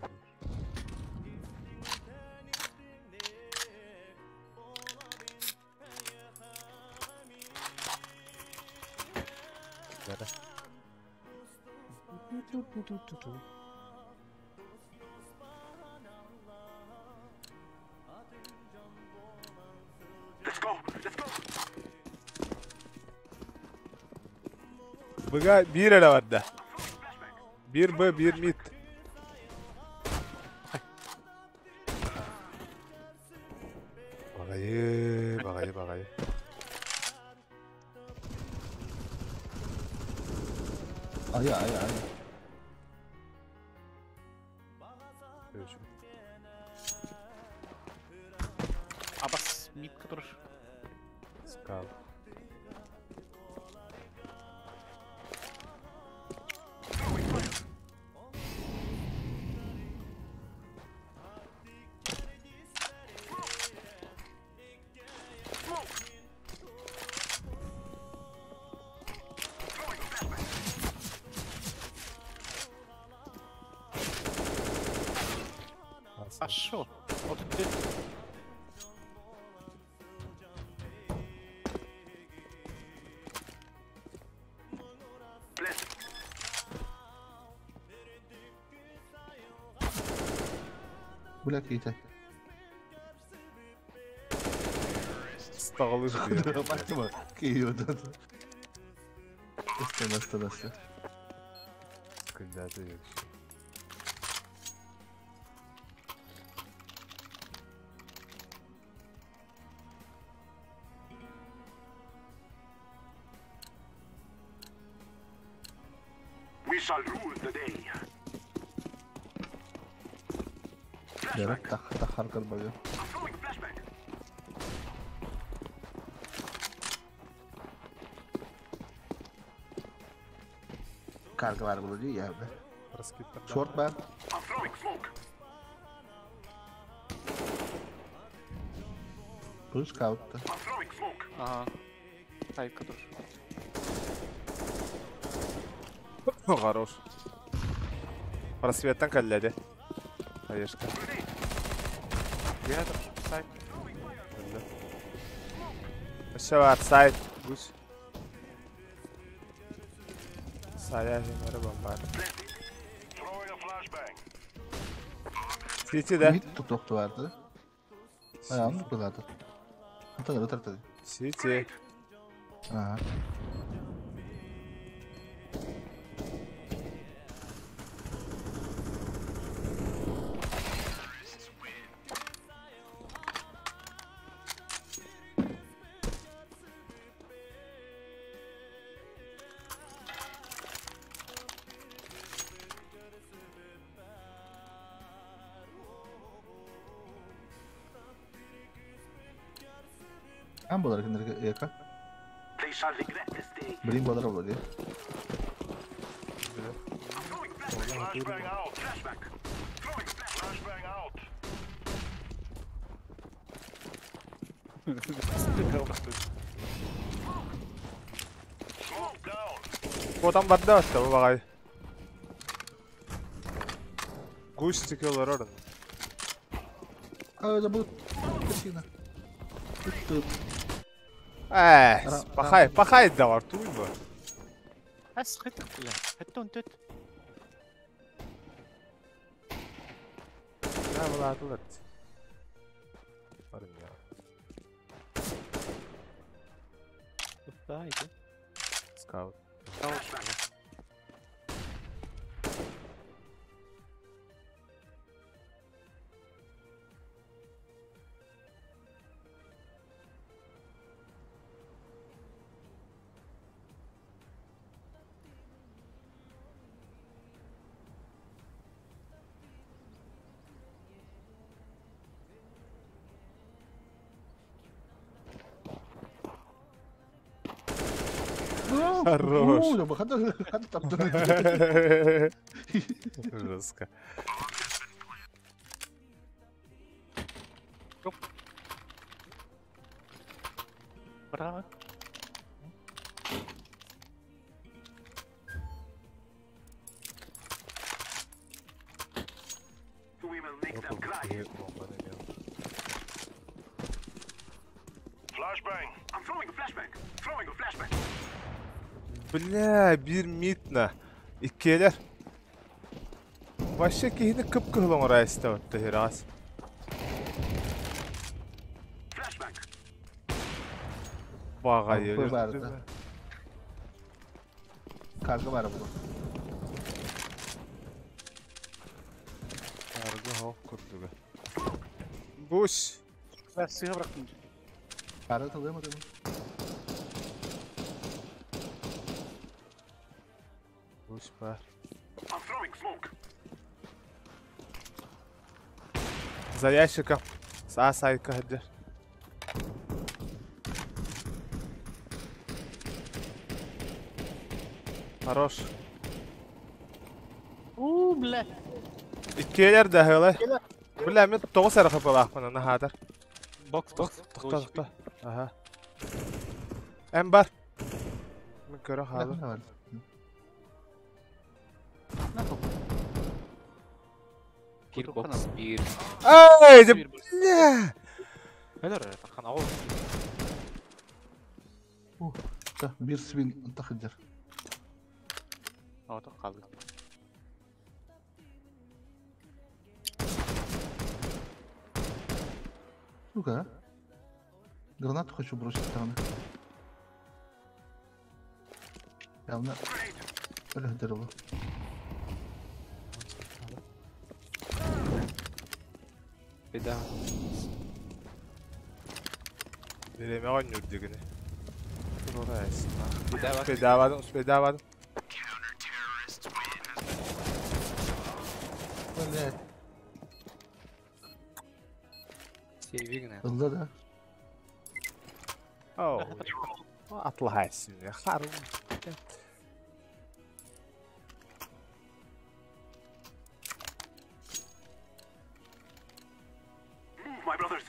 Да. Let's go. Let's go. Быга бир эле бар да. Бир Б, бир мид. Багайы, багайы, багайы. Ая, ая, ая. Абас мид который. Скал. А шо? Вот ты. Бля, какие-то. Сталыш. Бачимо, Київ. Наста, наста. Когда ты We shall rule the day. Ярак, тах, тах, харкар багы. I'm throwing flashbang. Карга бар булу я. Раскид. Шорт бар. I'm throwing smoke. Плюс скаут. I'm throwing smoke. Ага. Сайт который. Хорош. Просветтан калляде. Хаешка. Я это сайт. Все, отсайд. Гусь. Сая химера бомбар. Throwing a flashbang. Сити да? Мид тутукту барды. Аяғын кылады. Ата да тартады. Сити. Ага. Ам болар киндер яка. They shall regret this day. Блин болар болар. I'm throwing flashbang. Flashbang out. Flashbang. Throwing flashbang out. Smoke down. Котан барды атта бу багай. Гусь тикелер орын. А, забыл. Картина. Тут. Э, пахай, пахай давар туйба. Ас хытык бля. Хаттон төт. Да, была атылар. Барым я. Да, иди. Скаут. Хорош. Хата таптыр. Жестко. Браво. We will make them cry. Flashbang. I'm throwing a flashbang. Throwing a flashbang. Бля, бир митна. Иккиэлэр. Вообще киһини кып-кыһыл оҥоро истэ раз. Flashbang. Баҕайы. Ой, баарда. Карга бар бу. Карга хоох курдуга. Буш. Ben sığha bıraktım. Карга тылыймады. Буш бар. I'm throwing smoke. За ящиком. Саа сайка хадыр. Хорош. Уу, бля. Иккиэлэр да хылай. Бля, мен тоҕус эрэ хапалаахпын аны хаатар. Бокс, бокс. Тохто, тохто. Аха. Эм бар. Мен көрө хаалым. Бир бокс, бир. Ай, да бля. Өлөр, тахан ауыл. Бир свин тахыдыр. Orada kaldı. Сука. Гранату хочу бросить там. Явно. Өлөдөр бу. Беда. Биреме оонньуур дигини. Турура эсна. Беда бар. Успейдаабадым, успейдаабадым. Блять. Сейвигне. Ылла да. Оу. Атлаһайсың. Харум. Move, my brothers.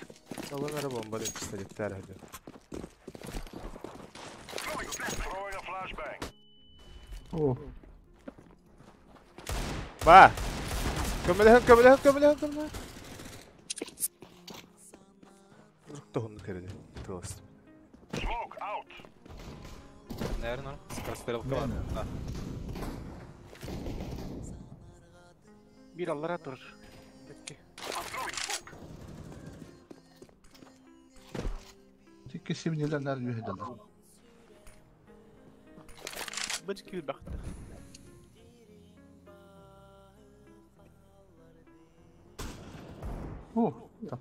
Алан эрэ бомба деп пистолеттер хадыр. Throwing a flashbang. Throwing a flashbang. О. Ба. Көмөлөһөн, көмөлөһөн, көмөлөһөн, көмөлөһөн. Тоһунну кереди. Тылыс. Smoke out. Наверное, скорострелка бар. Мен. Bir Allah'a durur. Peki. I'm throwing smoke. Тикки сибинелер нар юһедалар. Бıcık gibi baktı. О. Тап.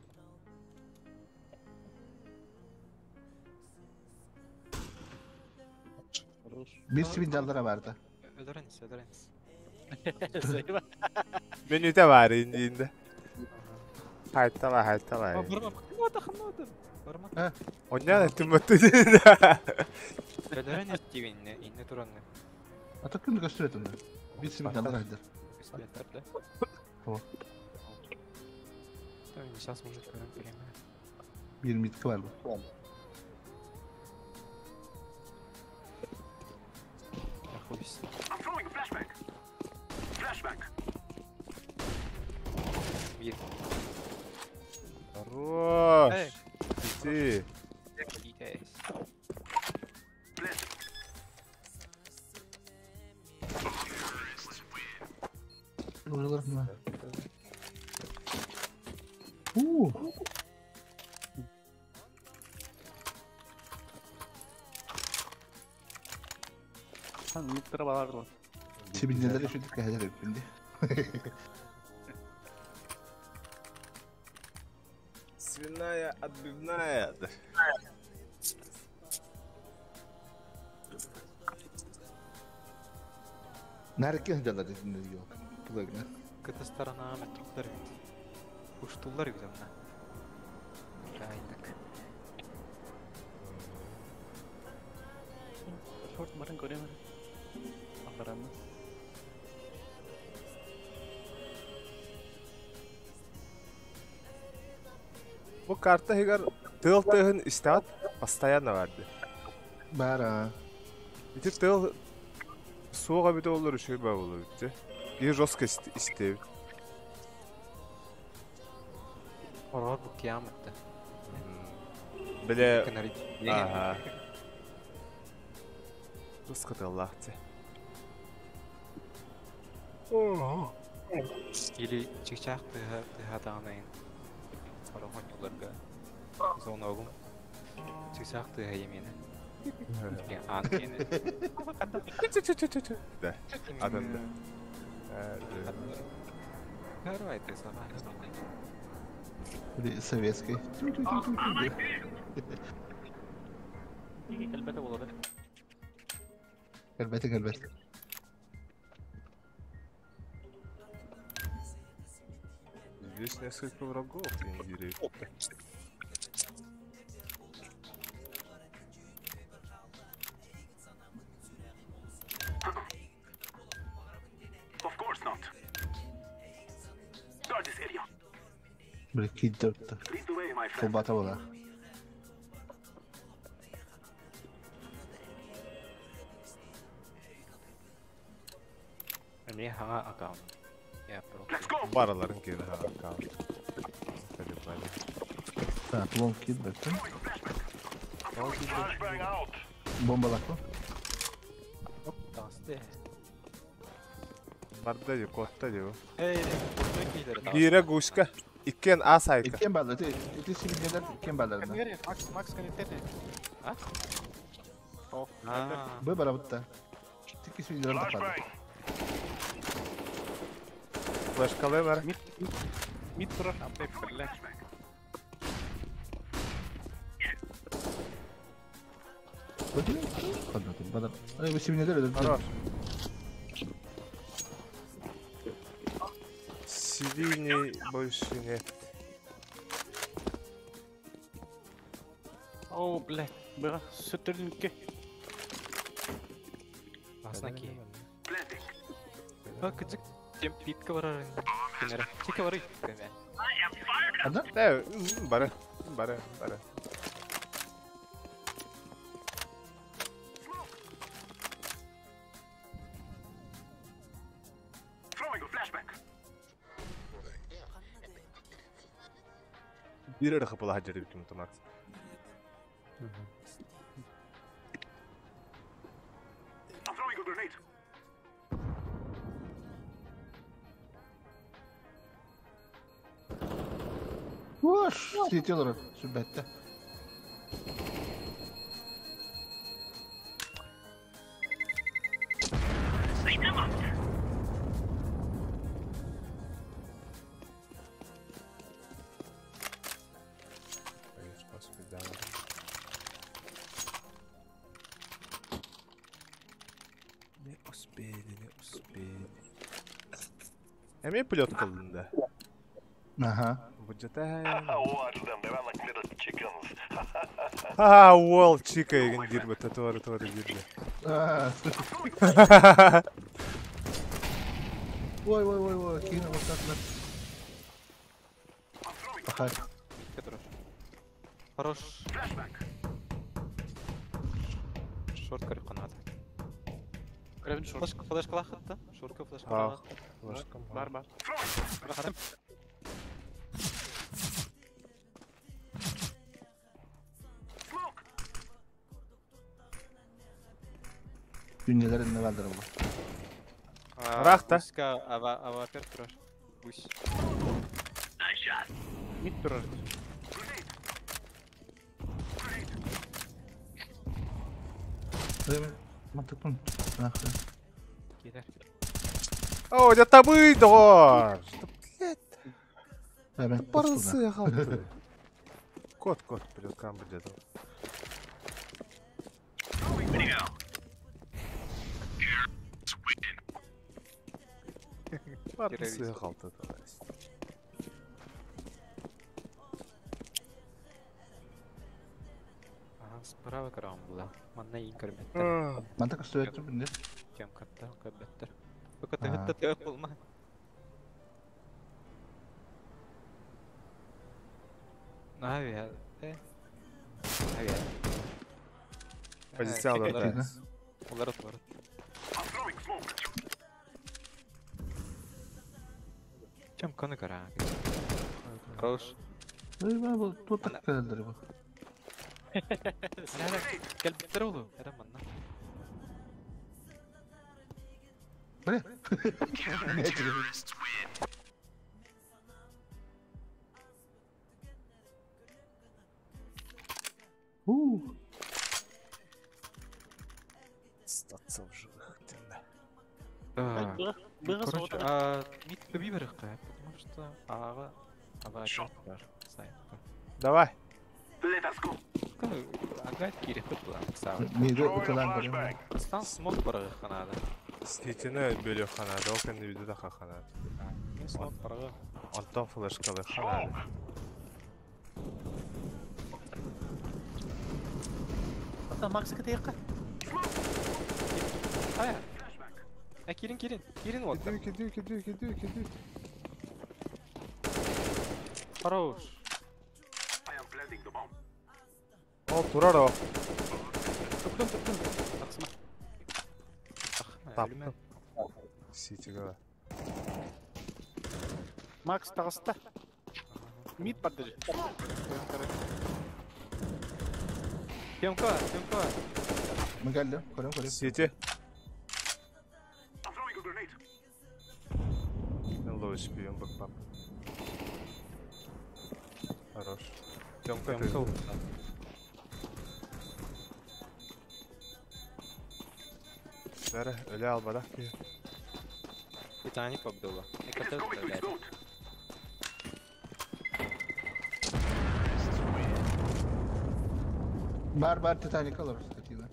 Бир свин барды. Өлөрөнүз, өлөрөнүз. Zeyba. Менүтэ бар инде. Хайтала, хайтала. Барма, ханна, Барма. Оньян эттим бөттү. Өлөрөнүз дибинне, инне туранны. Ата күндү көстүрөт онда. Бир свин аллара хадыр. Пистолеттер, да? О. Там сейчас может көрөм берем. Бир митка бар бу. Яхуйс. I'm throwing a flashbang. Flashbang. Бир. Хорош. Эй. Ити. Итес. Blessed. Ужалар мына. У. Нуктара балар. Сибинелер үшүтүп кэһэлэр эбиппин Свиная отбивная. Нарыкки сылдьаллар дэтиннэр yok. Тулагына. Кыта сторона метроктар бит. Уштулар бит онна. Райдык. Шорт барын көрөм. Алларанны. Бу карта иһигэр тыал тыаһын истэҕит постоянно барды. Баар. Ити тыал суох эбитэ буоллар үчүгэй баа буолуо эбит дии. Киһи жестко истиэбит. Ороор бу киямытта. Бile Ага. Жестко тыаллаах дии. Или чыычаах тыаһа тыаһаатаҕына иһин сорох оонньууларга звоногум чыычаах тыаһа емиэнэ. Аан киэнэ. Да. Атын да. Давай ты сама. Или советский. Ики кэлбэтэ буолар. Кэлбэтэ кэлбэтэ. Здесь несколько врагов, Индири. Of course not. Guard this area. Били киирдэ Lead the way, my friend. Кулбата буолар. Эмиэ хаҥа аккаунт. Я про. Let's go. Бараларын киэнэ аккаунт. Понимаю. Так, лонг киирбэттин. Flashbang out. Бомбалако. Оп, таҕысты. Барда дии, куотта дии. Эй, курдук киилэр таҕысты. Биирэ гуська. Иккиэн А сайка. Иккиэн бааллар. Ити ити сибилгэлэр иккиэн бааллар. Макс, Макс коннектети. А? О, Аа. Бу барабытта. Тики сибилгэлэр да бааллар. Flashbang. Флешкалыы бар. Мид, мид, мид турар, аптай берле. Бадар. Ай, бу сибилгэлэр өлөрдү. Хорош. Свиней больше нет. О, блядь, быга сөттөрүнкө. Басына ки. Planting. Ба кыдык тем питка барар. Кенере. Чеке барый. Кене. Ада? Да, бары, бары, бары. Throwing a flashbang. Биир эрэ хапылаһа дьарыйбытым Макс. I'm throwing a grenade. Уаш, сити олорор. Сүббэттэ. Не успели, не успели. Эмиэ плетка ылында. Аха. Быдьата. Watch them, they run like little chickens. Ха, уол чика егин дирбет, туары туары дирбе. Аа. Ой, ой, ой, ой, киин олохтаатылар. Пахай. Питка турар. Хорош. Flashbang. Шорт көрүп канат. Көрөбүн шорт. Флешка флешка лахытта. Шортка флешка Ах. лахытта. Флешка. Бар, бар. Харам. Smoke. Дүннелер инне бааллар була. Рахта. Гуська ава авапер турар. Гусь. Мид турар. Grenade. Grenade. Эми мантыкпын. Ах. Килер. О, дьэ табый доҕоор. Эми. Барысы халты. Кот, кот, плеткам быдьата. Барысы халты. Ага. Справа көрөҕүн була. Манна иин көрбөттөр. Манта көстүбэт бинде. Кем катта көрбөттөр. Только тыһытта тыах булма. Наһаа э. Наһаа Позиция алар. Улар улар. Чем коны кара? Хорош. Эй, бу тут так келдер бу. Кэлбиттэр олу. Эрэ манна. Бре. У. Остаться в живых. Да. Быға Короче, соғыта. а мид көбүй береккә, потому что ага ага бар сайтта. Давай. Ага киреп була. Сау. Миде уталан барым. Стан смок барыгы ханада. Ститini бөлө ханада, ол кэнни видео да ханада. Мен смок барыгы. Онтон флешкалы ханада. Ата Макс кытыйыққа. Ая. А кирин кирин. Кирин вот. Киди, киди, киди, киди, киди. Хорош. Ол турар о. Туктум туктум. Тақсыма. Таптым. Ситиге. Макс тағыста. Мид бардыр. Темка, темка. Мен келдим. Көрөм, көрөм. Сити. Мен лоу шпион бак Хорош. Тёмка ты. Темка. Бәрі өле албадақ ки. Титаник Абдулла. Эката да. Бар бар Титаник алар статьяда.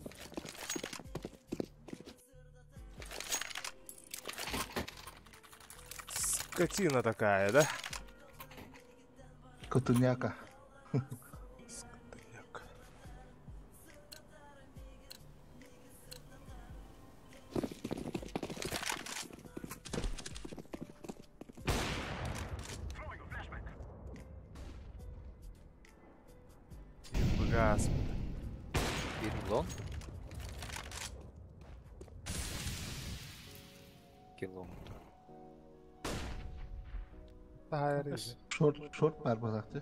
Скотина такая, да? Котуняка. Скотиняка. Газ. Бир лон. Километр. Hayır. Шорт шорт бар базакты.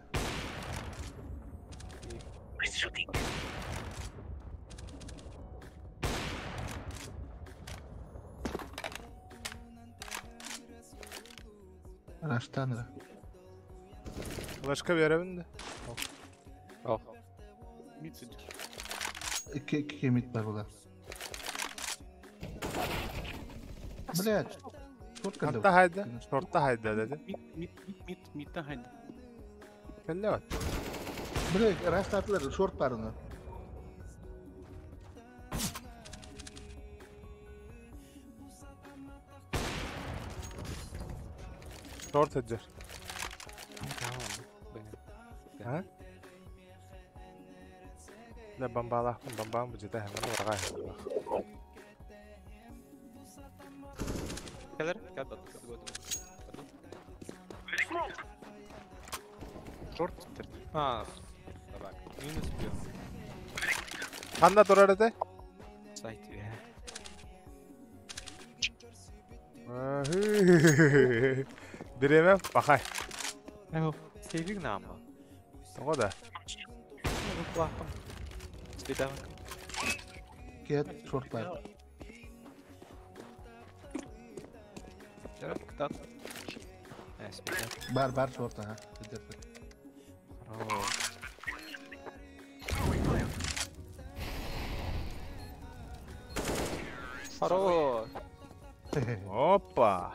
Раштан. Флешка беремин де. О, Мид сидер. İki iki mid бар була. Блять. Шорт келди. Hatta haydi. Шортта haydi dedi. Мид мид мид мид мидтен хайды. Кэлле бат. Блять, раштатылар шорт бар оны. Шорт эджер. Tamam. Ha? La бомбалахпын бомбам бу жета hemen орға. Келер, кел бат. Шорт сидер. А, табак. Минус бир. Ханда турар эте? Сайт бе. Биреме бахай. Эо, сейвиг намы. Того да. Ну, плахтым. Спидавак. Кет шорт бар. Жарап кытат. Э, спидавак. Бар бар шорт аха. Хорош. Опа.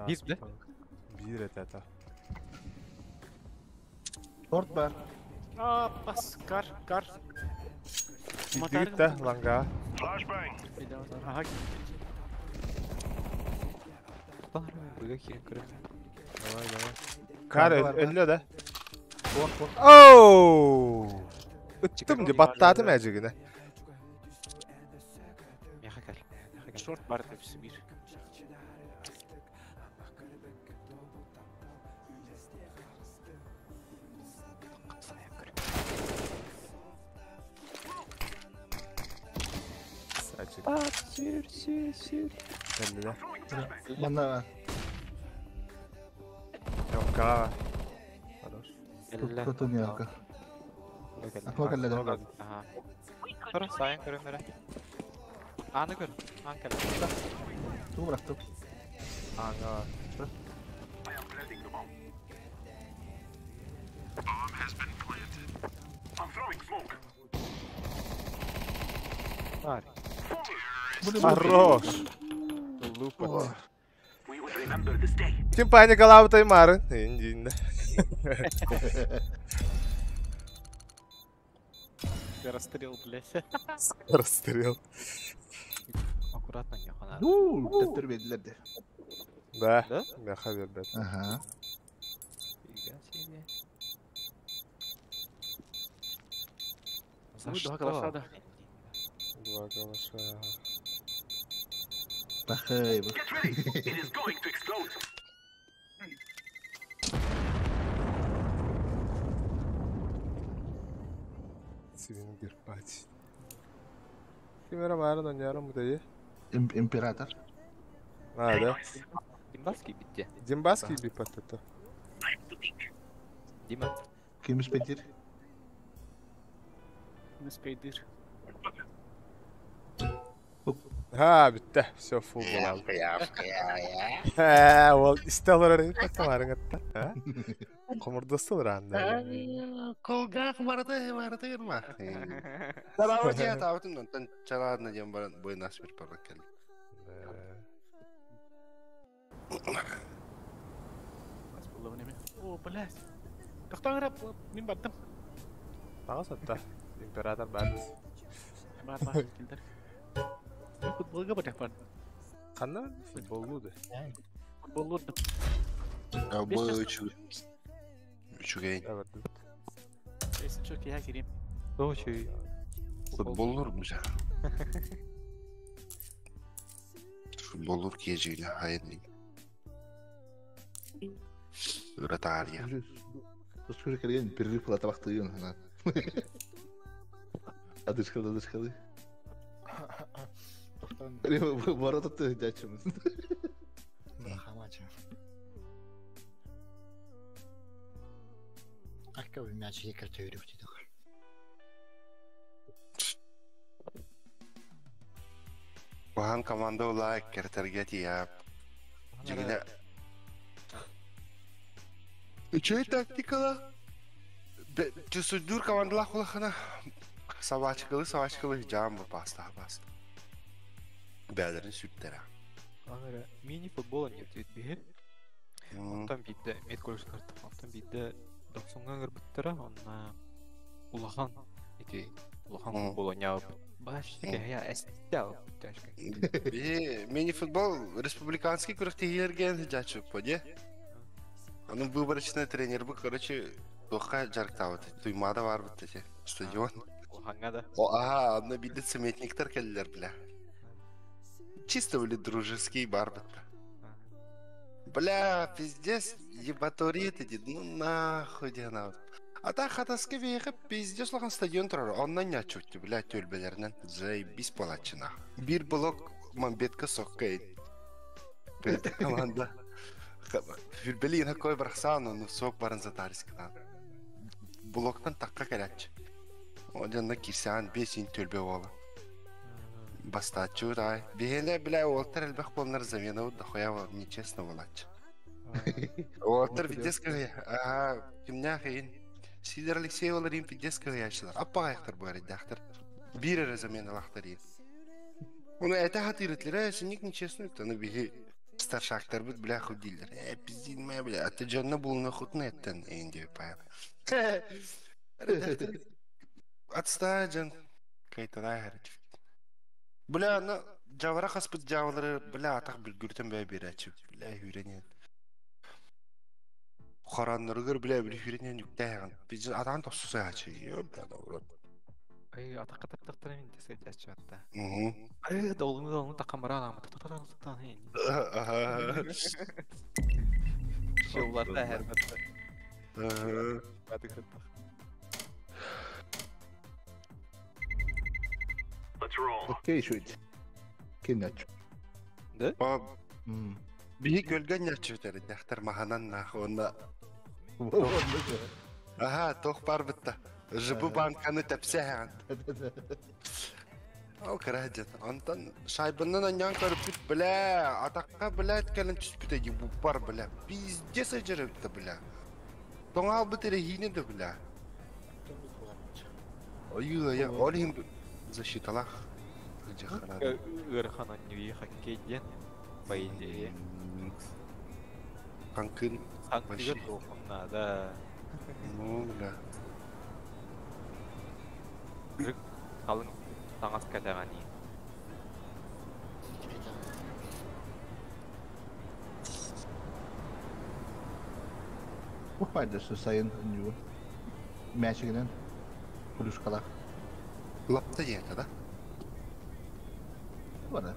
Биир да? Биир этэ это. Торт бар. А, бас, кар, кар. Киирдигит да лангаа. Ага. Быга киирэн көрөм. Давай, давай. Кар өллө да? Торт, торт. Оу! Ыттым ди баттаатым эжигине. Миэхэ кэл. Миэхэ кэл. Шорт бар деп бир. Сайын көрөм. Сачык. Сүр, сүр, сүр. Кэллилэр. Манна Ёнкаҕа. Хорош. Кэллэ. Тутуньяка. Акма кэллэ да. Аха. Тура, сайын көрөм эрэ. Ааны көр. Аан кэллэ. Тугу бырахтым? Ааҥҥа. Бар. Хорош. Лупат. Ким паникалаабытай маарын? Индинде. Расстрел, блядь. Расстрел. Аккуратно не хана. Дуу, төптөр бердилер де. Да. Да? Меха бербет. Аха. Фига себе. За Ну, два что? голоса, да. Два голоса. Бахай. Свингер пати. Ким эрэ маарын онньоорон бутайы? Император. А, да. Димбаский битте. Димбаский бипаттата. Дима. Ким спетир? Не спейдир. Ха, бүтте. Все, фул болал. Ха, ол исте олорор иппакка марын атта. Ха? Комурдастылар анда. Колгах барата барата ирма. Тарава же тавтын онтон чараадна диэн баран буйнас бир парак кэлли. Бас булла неме. О, блядь. Тоқтаң ара, мин баттым. Тагы сатта. Император бар. Бар, бар, килдер. Мен футболга барак бар. Кандай футболлу да. Футбол Бу үчүгэй. Evet. Бесінші кия кирем. Тоочуй. Футболлур мужа. Футболлур киэжигле хайын. Вратарья. Тускур келген перерыв кыла табактыгын анан. Адышкалы, адышкалы. Ворота ты дячым. Брахамача. Арка мяч екер төйрүк дейді. Куһаҕан команда улаа кэртэргэ тиийэ. Дьиҥинэ Үчүгэй тактикала. Түсүдүр командалаах улахана собачкалы собачкалы дьаам баста баста. Бээлэрин сүттэрэ. Аны мини футбол не өтөйт биһи. Онтон биирдэ медколледж карта. Онтон биирдэ дохсуҥҥа ыҥырбыттара, онно улахан ити улахан футбол оонньообут. Башты я эстэ тяжко. Би мини-футбол республиканский күрэхтэһиилэргэ сылдьааччыппа дии. Ону выборочный тренер бу, короче, туохха дьарыктаабыт. Туймаада баарбыт этэ, стадион. Улахаҥҥа да. О, аха, онно биирдэ цементниктэр кэллилэр, бля. Чисто были дружеский барбыт. Бля, пиздец, ебаторит иди, ну нахуй диэн аабыт. А так Хатаска биһиэхэ пиздец улахан стадион турар, онно ньааччыбыт, бля, түөлбэлэринэн заебись буолааччы нах. Биир блок мамбетка сокка бэйэтэ команда. Хүрбэлиин хакой барахсан, ону сок барын затарискынан. Блоктан такка кэлээччи. Ол дьонно кирсээн биэс иин түөлбэ буола. Бастааччыбыт аай. Биһиэнэ, бля, уолаттар элбэх буоланнар заменабыт дохуя нечестно буолааччы. Уолаттар пиздец кыһыйа. Аха, кимнээх иин. Сидор Алексеевалар иин пиздец кыһыйааччылар. Аппаҕайахтар бу эрэйдээхтэр. Биир эрэ заменалаахтар иин. Ону этэ хатыыр этилэр, ээ, синник нечестно, аны биһи Старшактарбыт бля худилер. Э, пиздин моя, бля, а ты дьонно булуна хутна эттен, эйин паян. Отстань, дьон. Кайталай харчы. Бля, ну, жавара хаспыт жавалары, бля, атах бүлгүртен бә берәчү. Бля, хүренен. Хораннарыгар, бля, били хүренен юктайган. Биз атан тосуса ачы. Бля, добро. Ай, атакка таптактар мин теске чачы атта. Ай, долгуну долгуну таккан бара аламы. Та-та-та-та-та. Шоуларда һәр бер. Let's roll. Окей, шуйт. Кинач. Да? Биһи көлгөн няччүтэр дяхтар маханан нах онна. Аха, тох бар битта. Жыбы банканы тепсе. Ол кыраһдьат. Онтон шайбыннан анньан көрбүт, бля, атакка, блядь, кэлэн түспүтэ дии буппар, бля. Пиздец эдьэрбитэ, бля. Тоҥаалбыт эрэһиинэ да, бля. Ойуу, ол иһин защиталаах. Дьахараа. Ыарахан анньыы хоккей диэн, по идее. Хаҥкын. Хаҥкыгар туохун наада. Ну, бля. Халыҥ таҥас кэтэҕэний. Ухпайдасы сайын нью. Мячигинен. Кулюшкалах. Лапта диэтэ да? Бара.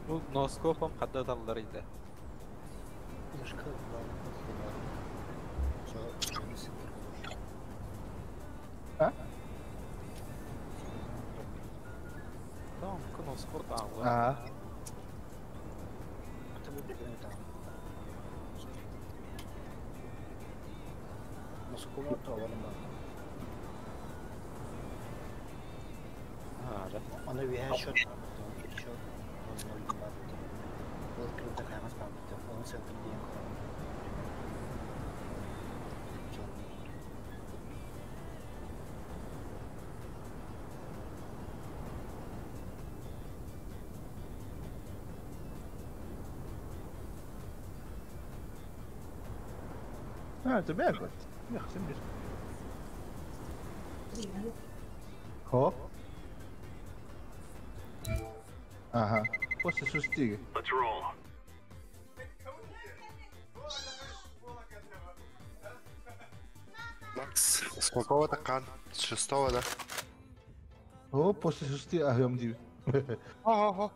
Бу носкопом хадда таллар иде. А? Tamam, носкоп таалла. Аа. А, это бегает. Эх, симбис. Хоп. Ага. После шести. Let's roll. Макс, с какого такан? С шестого, да? О, после шести, а я Ого.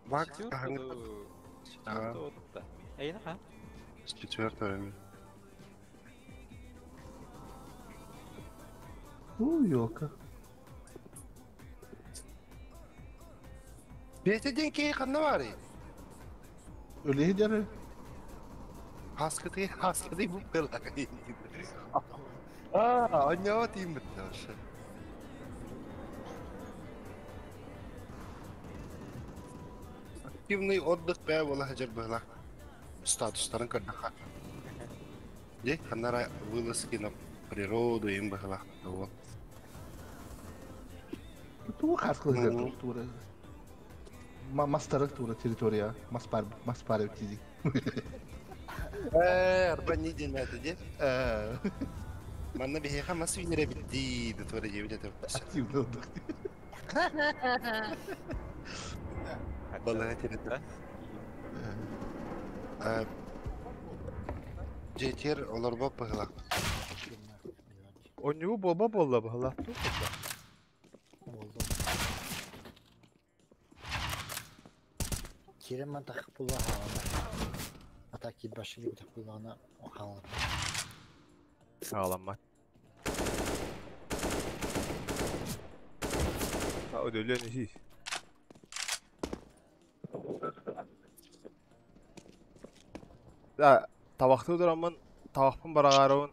Макс, Четвертого. С четвертого. У, ёлка. Бете ден кей ханна бары. Үле дәрі. Хаскаты, хаскаты bu пела. А, аньява тиим битте вообще. Активный отдых бә бола хажар была. Статустарын көрдөх. Де, ханнара вылазки на природу им была. Вот. Ту хаскы тура. Мастары тура территория. Маспар, маспар тизи. Э, арба не ден это де. Манна бихеха мас винере битти, дотвора жебит это. Активный отдых. Балая территория. Жетер олорбо пыгла. Онньуу буолба буолла баһыла. Кирем тахпула хаалана. Атаки башили тахпулана хаалана. Сааламмат. А өдөлөн иһи. Да, табахты тураммын, табахпын барагарыбын.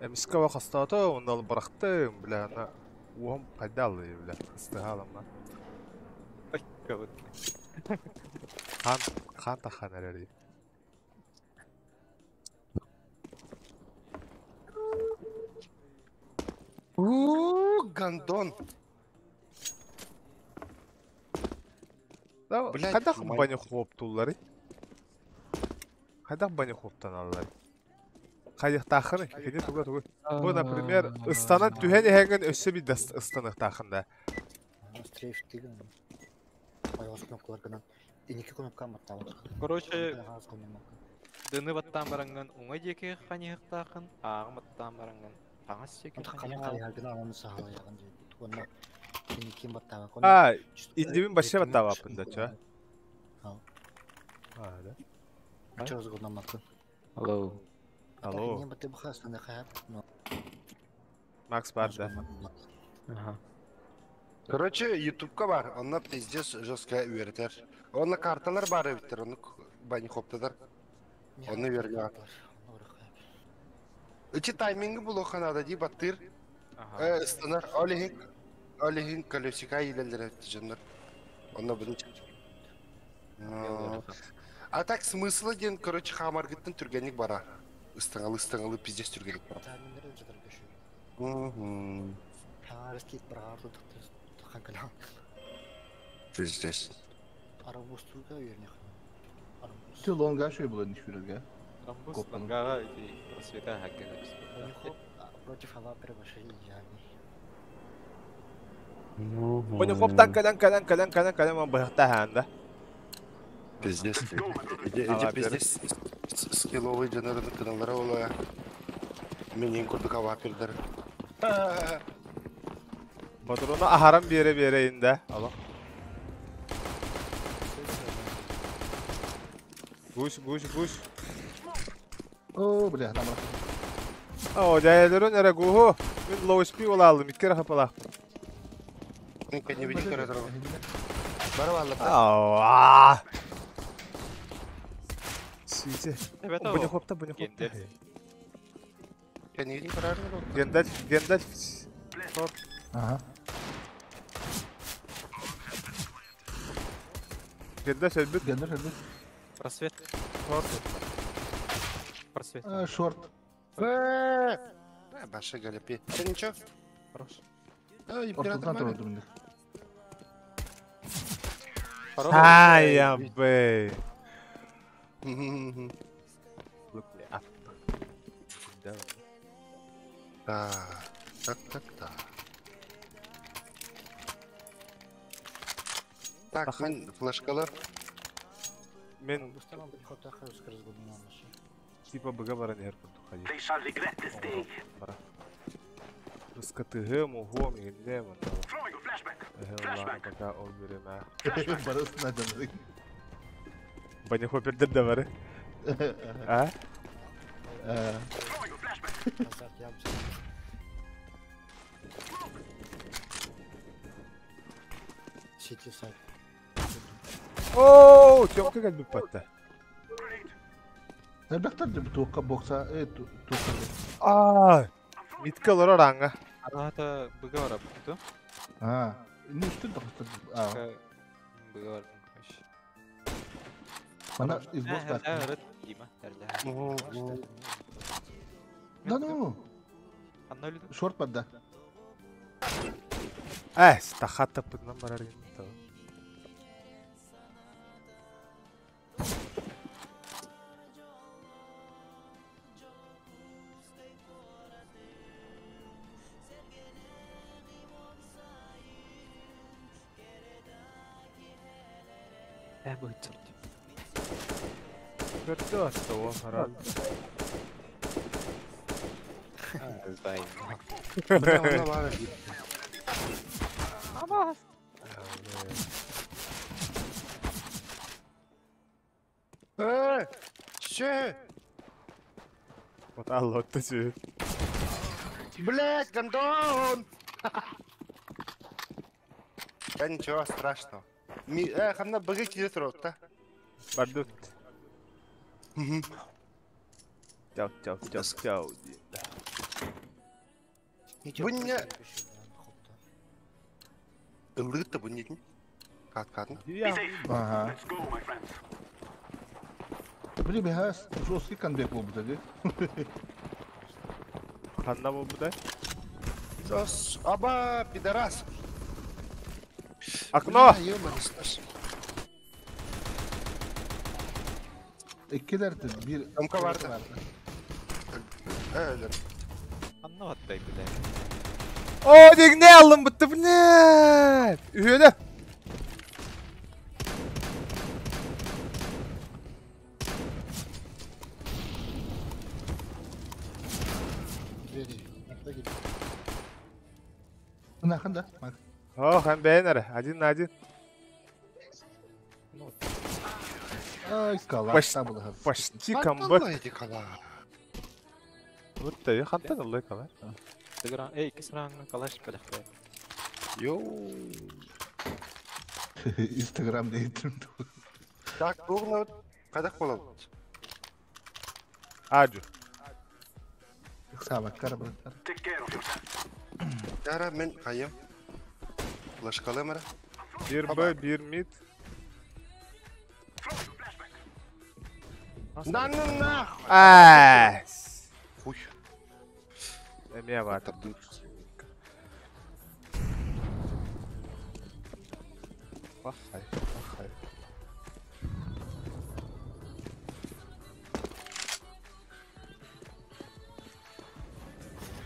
Эмискэ хастаата, онно барахтым, бля, ана Уом хайдаллы бля. Ыстыгалам. Ой, кабыт. Хан хан тахан эрери. Уу, гандон. Да, Блядь, хайдах май- бани хоптуллары? Хайдах бани хоптаналлар? Хайдахтаахын, кини туга тугу. Бу, например, ыстанан түһэн иһэҥҥин өссө биир да ыстаныахтаахын да. Стрейф тигин. Ойоос кнопкаларгынан. Иники кнопка маттаабыт. Короче, дыны баттаан баранган уҥа диэки ханьыһыктаахын, ааҕы баттаан баранган хаҥас диэки Хайа ханьыһыктаахын. хайаргына ананы саһалайаган диэбит. Уонна инникин баттаабак. А, индибин башы баттаабаппын да, чё? А, да. Чоз гунамакын. Алло. Алло. Не баты бухас на хап, но Макс бар да. Ага. Короче, ютубка бар, онно пиздец жестко үөрэтэр. Онно карталар бар эбиттер, ону бани хоптадар. Онно үөргә. Ити тайминги булуха надо ди баттыр. Ага. Ыстанар, олихин, олихин колесика илелер жыннар. Онно буну А так смысла ден, короче, хамаргыттын түргенник бара. Ыстаңалы, ыстаңалы пиздец түргенник бара. Таймингер жатар көшү. Мгм. Харыс кит бараар тутхан кала. Пиздец. Арабустурга үйөрнех. Арабус. Ти лонга шөй булан ишүрерге. Рамбус Коппаны. лангага ити просвета хакка Хоп против ава превышили идеальный. Бани хоптан калан калан калан калан калан ман быхтахан да. Пиздец. Эти Ава, пиздец скилловый жанры каналлары ола. Менен курдук авапердер. Батурона ахарам бере бере инде. Алло. Гуш гуш гуш. О, бля, намра. О, жайдырын эре гуху. Мен лоу HP ола алдым. Иккere хапалах. Не види коридор. Бар валла. Аа. Сите. Ребята, Бани хопта, бани хопта. Гендальф. Не види коридор. Гендальф, Гендальф. Ага. Гендальф өлбүт. Гендер өлбүт. Просвет. Просвет. Шорт. Башы галепи. Ты ничего? Хорош. Ортодан турар дүрүндүк. Хорош. Ай, я бэй. Look me up. Так, так, так, так. Так, мен флешкалар. Мен типа быга баран эр курдук хади. They shall regret this day. Рыскатыгы мугом игинде мында. Throwing a flashbang. Эхе пока ол биреме. Барысына жанры. Бани хопердер да бары. А? Throwing a flashbang. Назад я Сити сайт. Оо, тёмка как бы патта. Элбектер туукка бокса, туукка. Аа, митка лора ранга. Арата быга бара буту. А, не үстүн тахтар. А, Быга бар. Вообще. мана Xbox бар. Да, Дима, да. Да ну, Анна өлүдү. шорт бар да. Э, стахата пытнан барар гин. Э, быгыт. Көрдө астоо харал. Бай. Бля, она бар. Че? Вот алло, ты Блять, гондон! Да ничего страшного. Ханна быгы кире турат да. Бардут. Чао, чао, чао, чао. Бу не- Ыллыыр да бу нитин. Каткатын. Ага. Били бэһээс жесткий конвейер буолбута дии. Ханна буолбута? Жос, аба, пидорас. Окно! Иккилэртин биир Омка барды. Öyle. Ханна баттай билэ. О, дигне алым бытты, блядь! Үһүөлө! Двери. Орда киирдэ. Ынахан да. О, хан бэйэн эрэ. Один на один. Ай, кала. Почти- Табылыһар. Почти камбэк. Эти кала. Вот ты, хантан ыллый кала. Тыгыран, эй, икки сыраңҥа калаш бэлэхтэй. Йоу. Инстаграм дейтим. Так, тугна кадак болот. Аджу. Сабаккар быттар. Яра мен кайым. Флешкалы мара. Bir Б, bir мид. На на на. Ай! Хуй. Эмиэ бар. Бахай, бахай.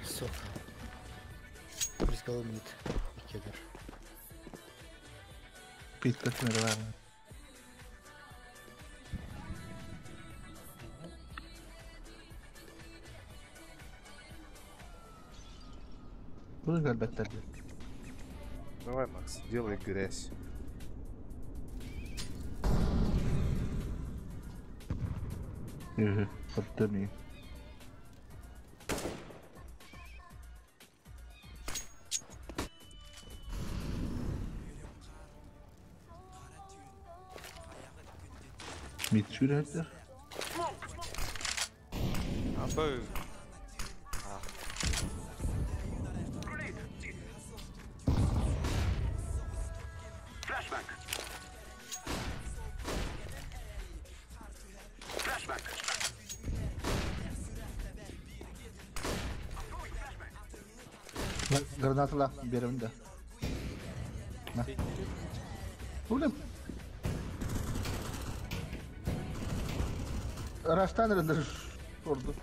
Сука. Брызгал мид. Иккилэр. Питка кимere var. Bunu elbette. Давай, Макс, делай грязь. Hı Hatta Mid sürerdir. Абы. Гранатала берем да. На. Oğlum. Araçtan neredir? Sordu.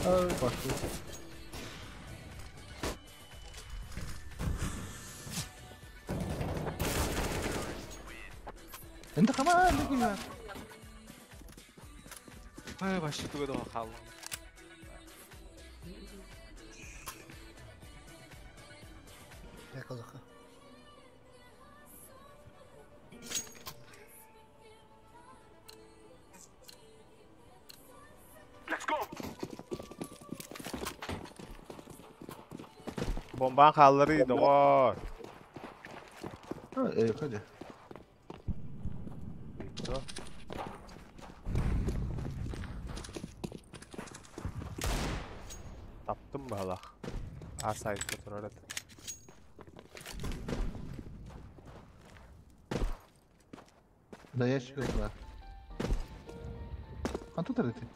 Ay bak. انت كمان دقيقة Ай, вообще тугу да хаалла. Яколоха. Бомбан хааллары доҕор. Ha, evet hadi. Никто. Таптым балах. А сайтка турар этэ. Да ящик var. Ханта тарети.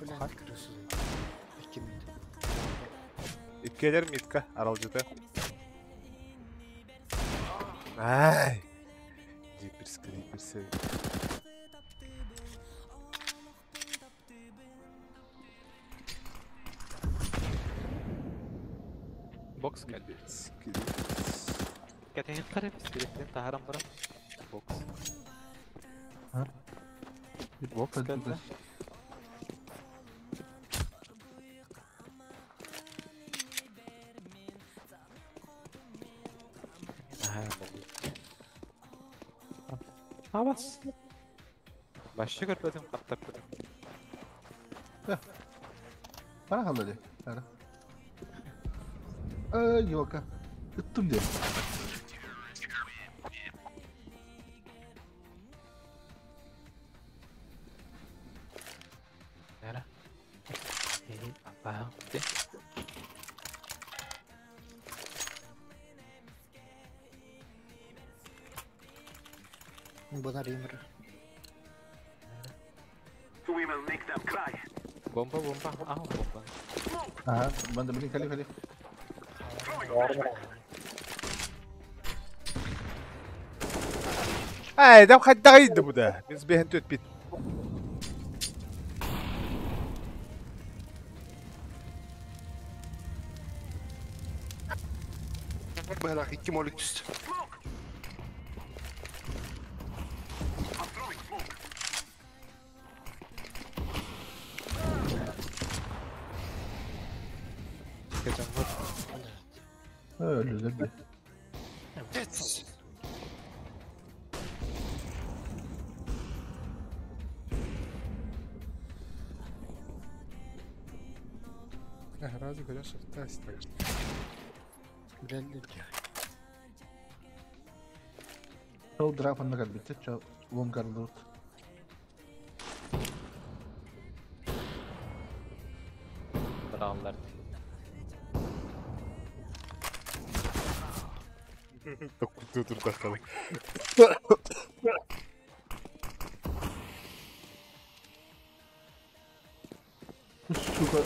Бля, крысу. Икки мид. Иккиэлэр мидка аралдьыта. Ай! Диперс, криперс. Бокс кэлбит. Диперс, криперс. Кэтиһин харып, сирэхтэн таһаран баран. Бокс. Бокс кэллэ. Аһаа, болду. Абас. Башы көрбөтүм, қаптап Bana kaldı hadi. Ara. Ay yok ha. Yuttum diye. Bana ример. We will make them cry. Бомба, бомба. А, бомба. Ага, банда блин, кали, кали. Ай, дам хаддагыйды бу да. Biz бehen төт бит. Быһалаах икки молик түстэ. I'm throwing smoke. Кэжангор. Öldüler bir. Yes. Разве конечно тест. Билэллэр. Сол драф онно кэлбит, чо лон карлыбыт. Браунлар. Dur bakalım. Сука,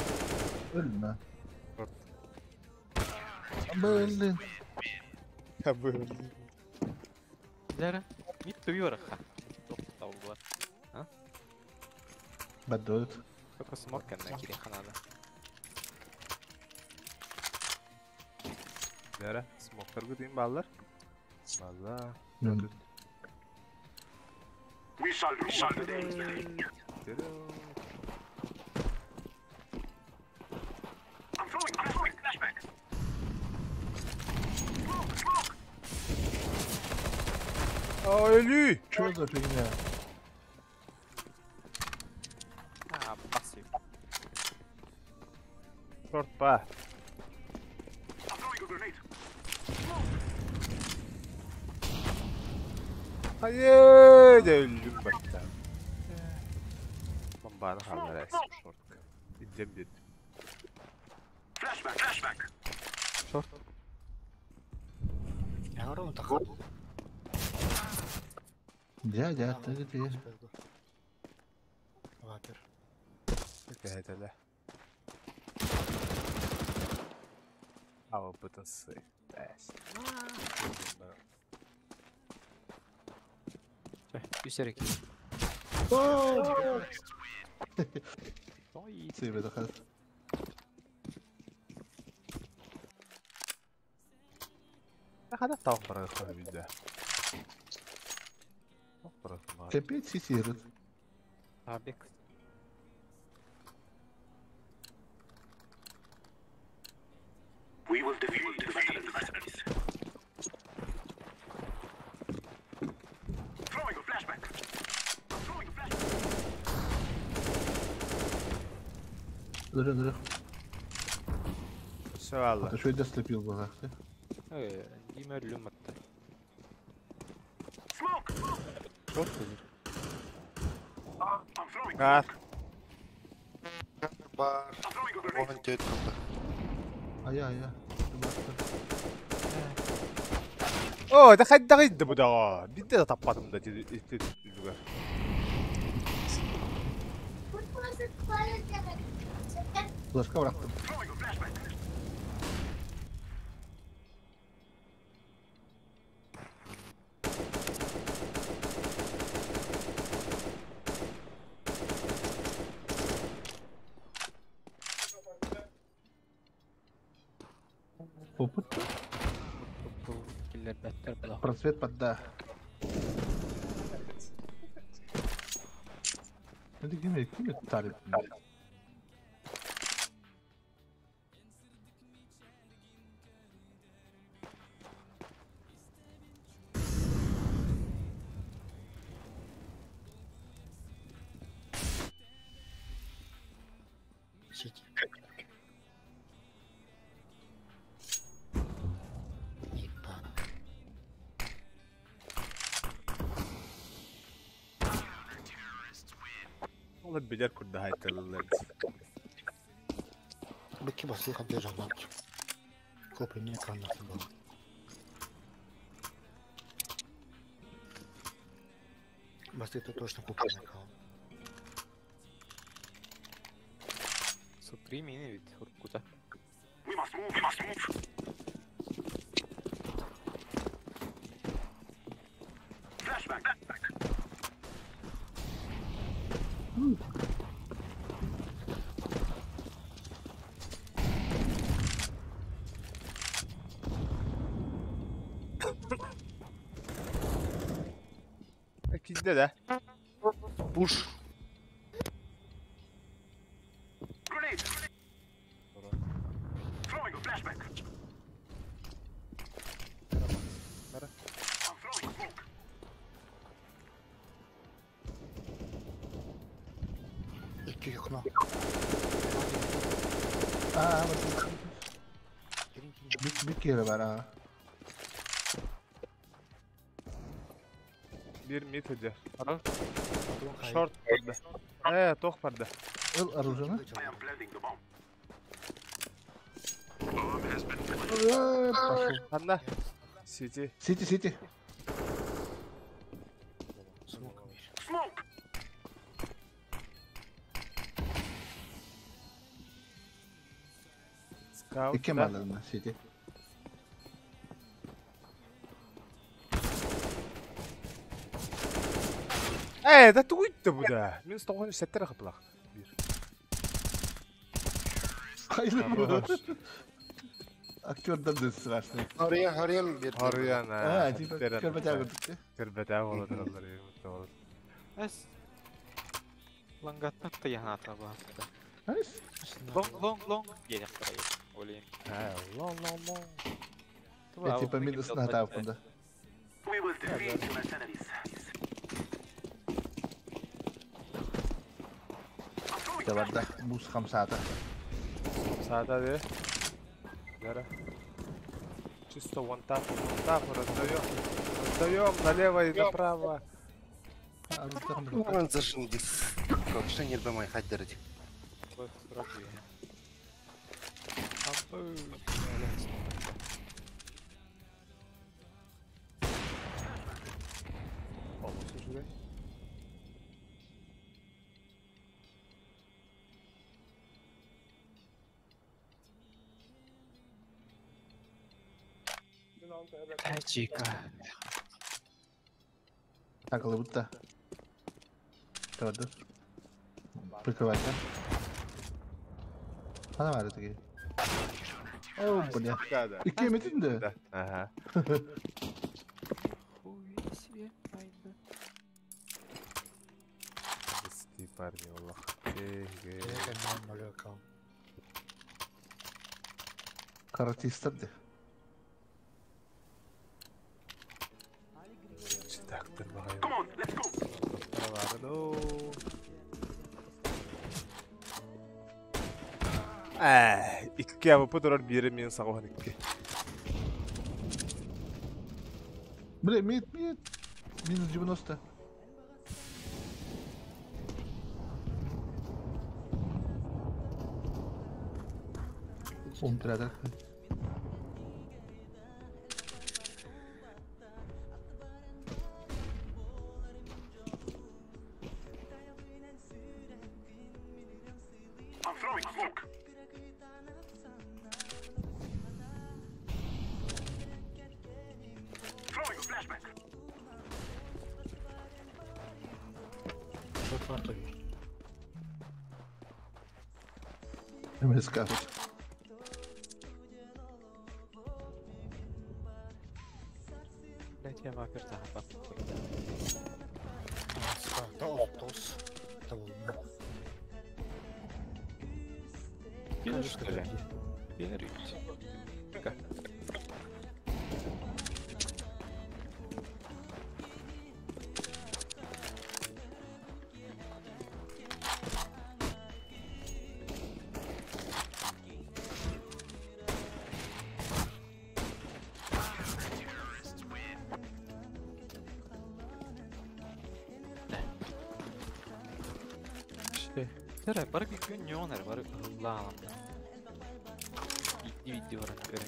ölme. Блин. Ya böyle. Лера, мид туйораха. Тоқтаулар. Баддует. Только смок кэннэ кири ханада. Nere? Smoklar gıdayım ballar. Valla. We shall rule the day. I'm throwing flashbang. Smoke, smoke. Aa ölü. Что за фигня? А, басып. Short ba. I'm throwing a grenade. Hayır, öldüm bak sen. Bombanı hallar short. İncem bir. Flashbang, flashbang. Шорт. Яғыр тахат. Дядя, ты где? Вапер. Hele. Ama bütün sık. Үсәрек. Ой, Сыйбы дохат. Ne kadar tavuk bırakıyor bizde. Tavuk bırakıyor. Капец сисирит. Абек. We will defeat the enemies. Throwing a flashbang. I'm throwing a flashbang. Дыры, дыры. Все Allah. А что я слепил в глазах, ты? Дима люматта. Smoke. Шорт или? I'm throwing. Kar. Бар. I'm throwing a grenade. Оған төт қалды. Ая, ая. Oo, da kadar bu da. Bir de tapmadım da dedi. Флешка bıraktım. Throwing a flashbang. Опыт. Киллер бәттер бала. Просвет под да. Это кем кем тарит? Сити. Ипа. Oğlum biler kurda haytalılar. Быки басты хабдар жамат. Копы не канасы был. Бастыты точно купил аккаунт. Суприм ини бит уруккута. We must move. We must move. Flashbang. Киирдэ да? Пуш. Grenade. Throwing a flashbang. Бара. I'm throwing smoke. Икки окно. Аа, вот. Bir kere var ha. Биир мид сылдьар. Ара. Шорт барда. Ээ, туох барда? Ыл оружие. I am planting the bomb. Пошел. Ханна? Сити. Сити, сити. Смок мир. Smoke. Скаут. Икки да? малына сити. Ээ, да тугуйда бу да. Минус 97 эрэ хапылах. Биир. Хайда бу. Актердар да страшный. Харыйа, харыйан бир. Харыйан, А, аа. типа көрбөтэ көрдүк. Көрбөтэ болотураллар, болот. Эс. Лангаттан таяната баата. Найс. Лонг, лонг, лонг. Диэн ахтарай. Олейм. Аа, лон лон лон. Я типа минус на тавкunda. We will defeat the mercenaries. I'm throwing Даварда мус хамсата. Саата де. Гара. Чисто one tap, one tap, раздаем. Раздаем налево и направо. Он зажинди. Вообще не думай, хаддерди. Олус үчүгэй. Тачика. Так, лабутта. Даварда. Прикрывайся. Ана бар такие. О, бля. Да, да. Икки метин да. Да. Ага. Хуй себе, айда. Русские парни, Аллах. Эх, эх. Ноль аккаунт. Каратистер де. Так, предлагаю. Come on, let's go. Ээ, икки АВП турар биэри мин саҕаһан икки. Бля, мид, мид. Минус 90. Он прятал. I'm throwing smoke. Throwing a flashbang. Шорт бар той. МСК. Блять, я вапер тахапа. Да, оптос. Да, болма. Пидор, что ли? Пидор ведь. Тәрә, бары күн ньонер, бары ыллаалам. Бидди бидди баран көрен.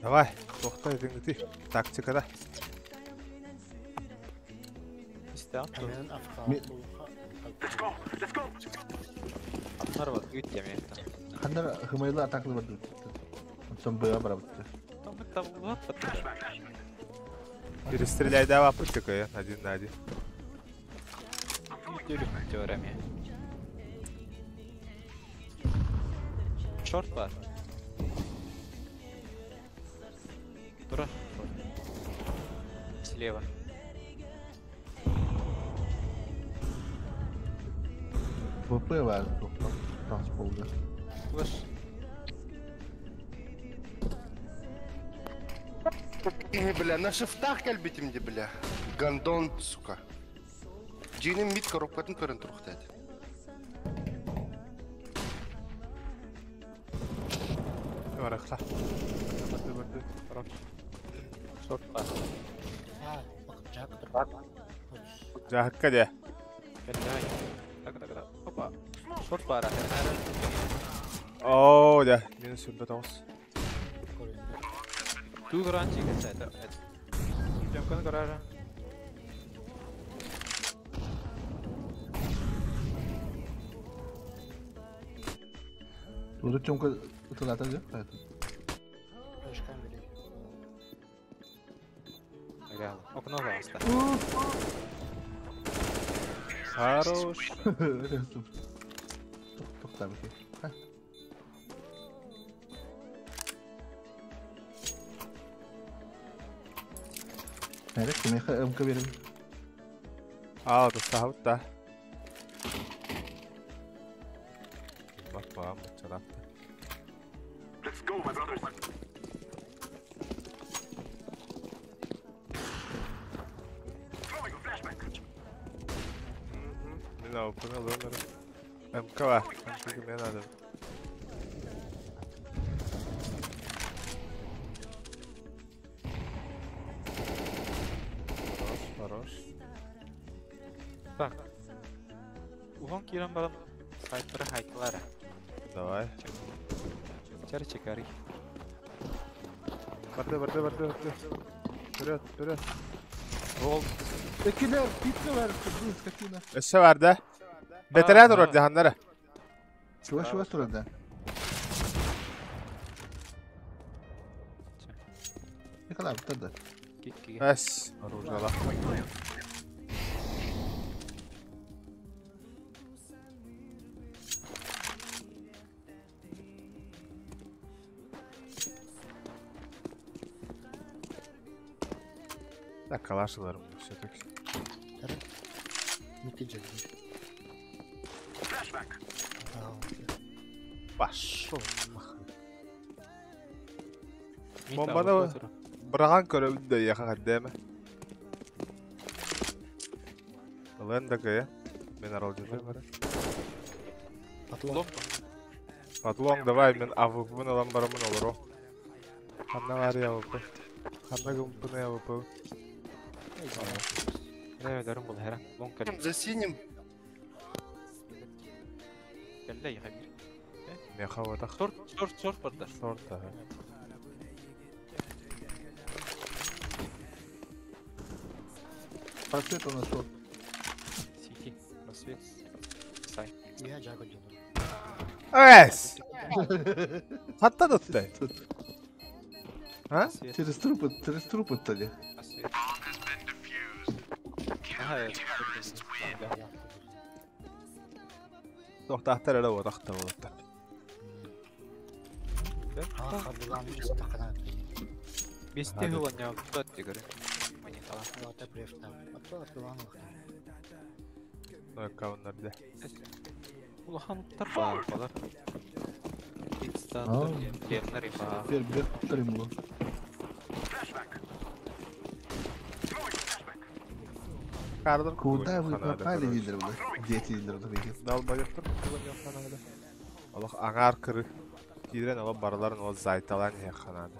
Давай, тохтой деңгити. Тактикада. Тән Ми- Атнар бар, үт яме. Хандар хымайлы атакалы бар дут. Онтон быа барабытты. Там табылат патта. Перестреляй давай путика, один на один. Үтөрүк теорема. Шорт бар. Тура. Слева. ВП бар тоқтап. Трансполда. Флэш. Бля, на шифтах кэлбитим де, бля. Гандон, сука. Дьиҥинэн мид коробкатын көрөн туруохтаах этэ. Барахла. Барды барды. Хорош. Шорт бар. Жахакка де. Давай. Так, так, так. Опа. Шорт бар. О, да. Минус 79. Ту гранчик это это. Жемканы гаража. Туду чомка ытылата же. Реал. Окно ласта. Хорош. Тоқтап екен. Nerede? Kime МК verin? А, достаһабыт да. Бак баам чаракта. Мин ауыппын алыам эрэ. МК бар. МК кимиэн надо. Хорош, хорош. Так. Угон кирен баран сайттары хайтылары. Давай. Чары чекари. Барды, барды, барды, барды. Вперед, вперед. Гол. Экилер, пицца var. Блин, скотина. Өссө бар да. Бетере турар жаһаннара. Чуга чуга турар Ne kadar bitti Кикки. Эс, оружала. Так, калашыларым все-таки. Пошел нахуй. Бомбаны быраҕан көрөбүн да эйиэхэ хардеме. Ылыан да кыайа. Мин аралдьытым эрэ. Патлон. Патлон, давай, мин АВП-бын ылан бараммын олоруом. Ханна баарый АВП? Ханна гымпыный АВП? Дарым был хера. Лон кел. За синим. Келле я хабир. Меха отах. Шорт, шорт, шорт бардар. Шорт, ага. Просвет у нас вот. Сити. Просвет. Сай. Эс! Хатта доттай. А? Просвет. Через трупы, через трупы тогда. Просвет. Ага, я. Тохтаахтар эрэ отахта болуттар. Бесте хула не тот тигр. Монетала. Аккауннар да. Улахан тарба балар. Аа. Лемнер ба. Bir bir tutturayım bunu. Кардыр Куда вы попали, лидер, бля? Дети лидер, бля. Далбайыктыр ханада. Олох аңар кыры. Киирен олох бараларын ол зайталан ханада.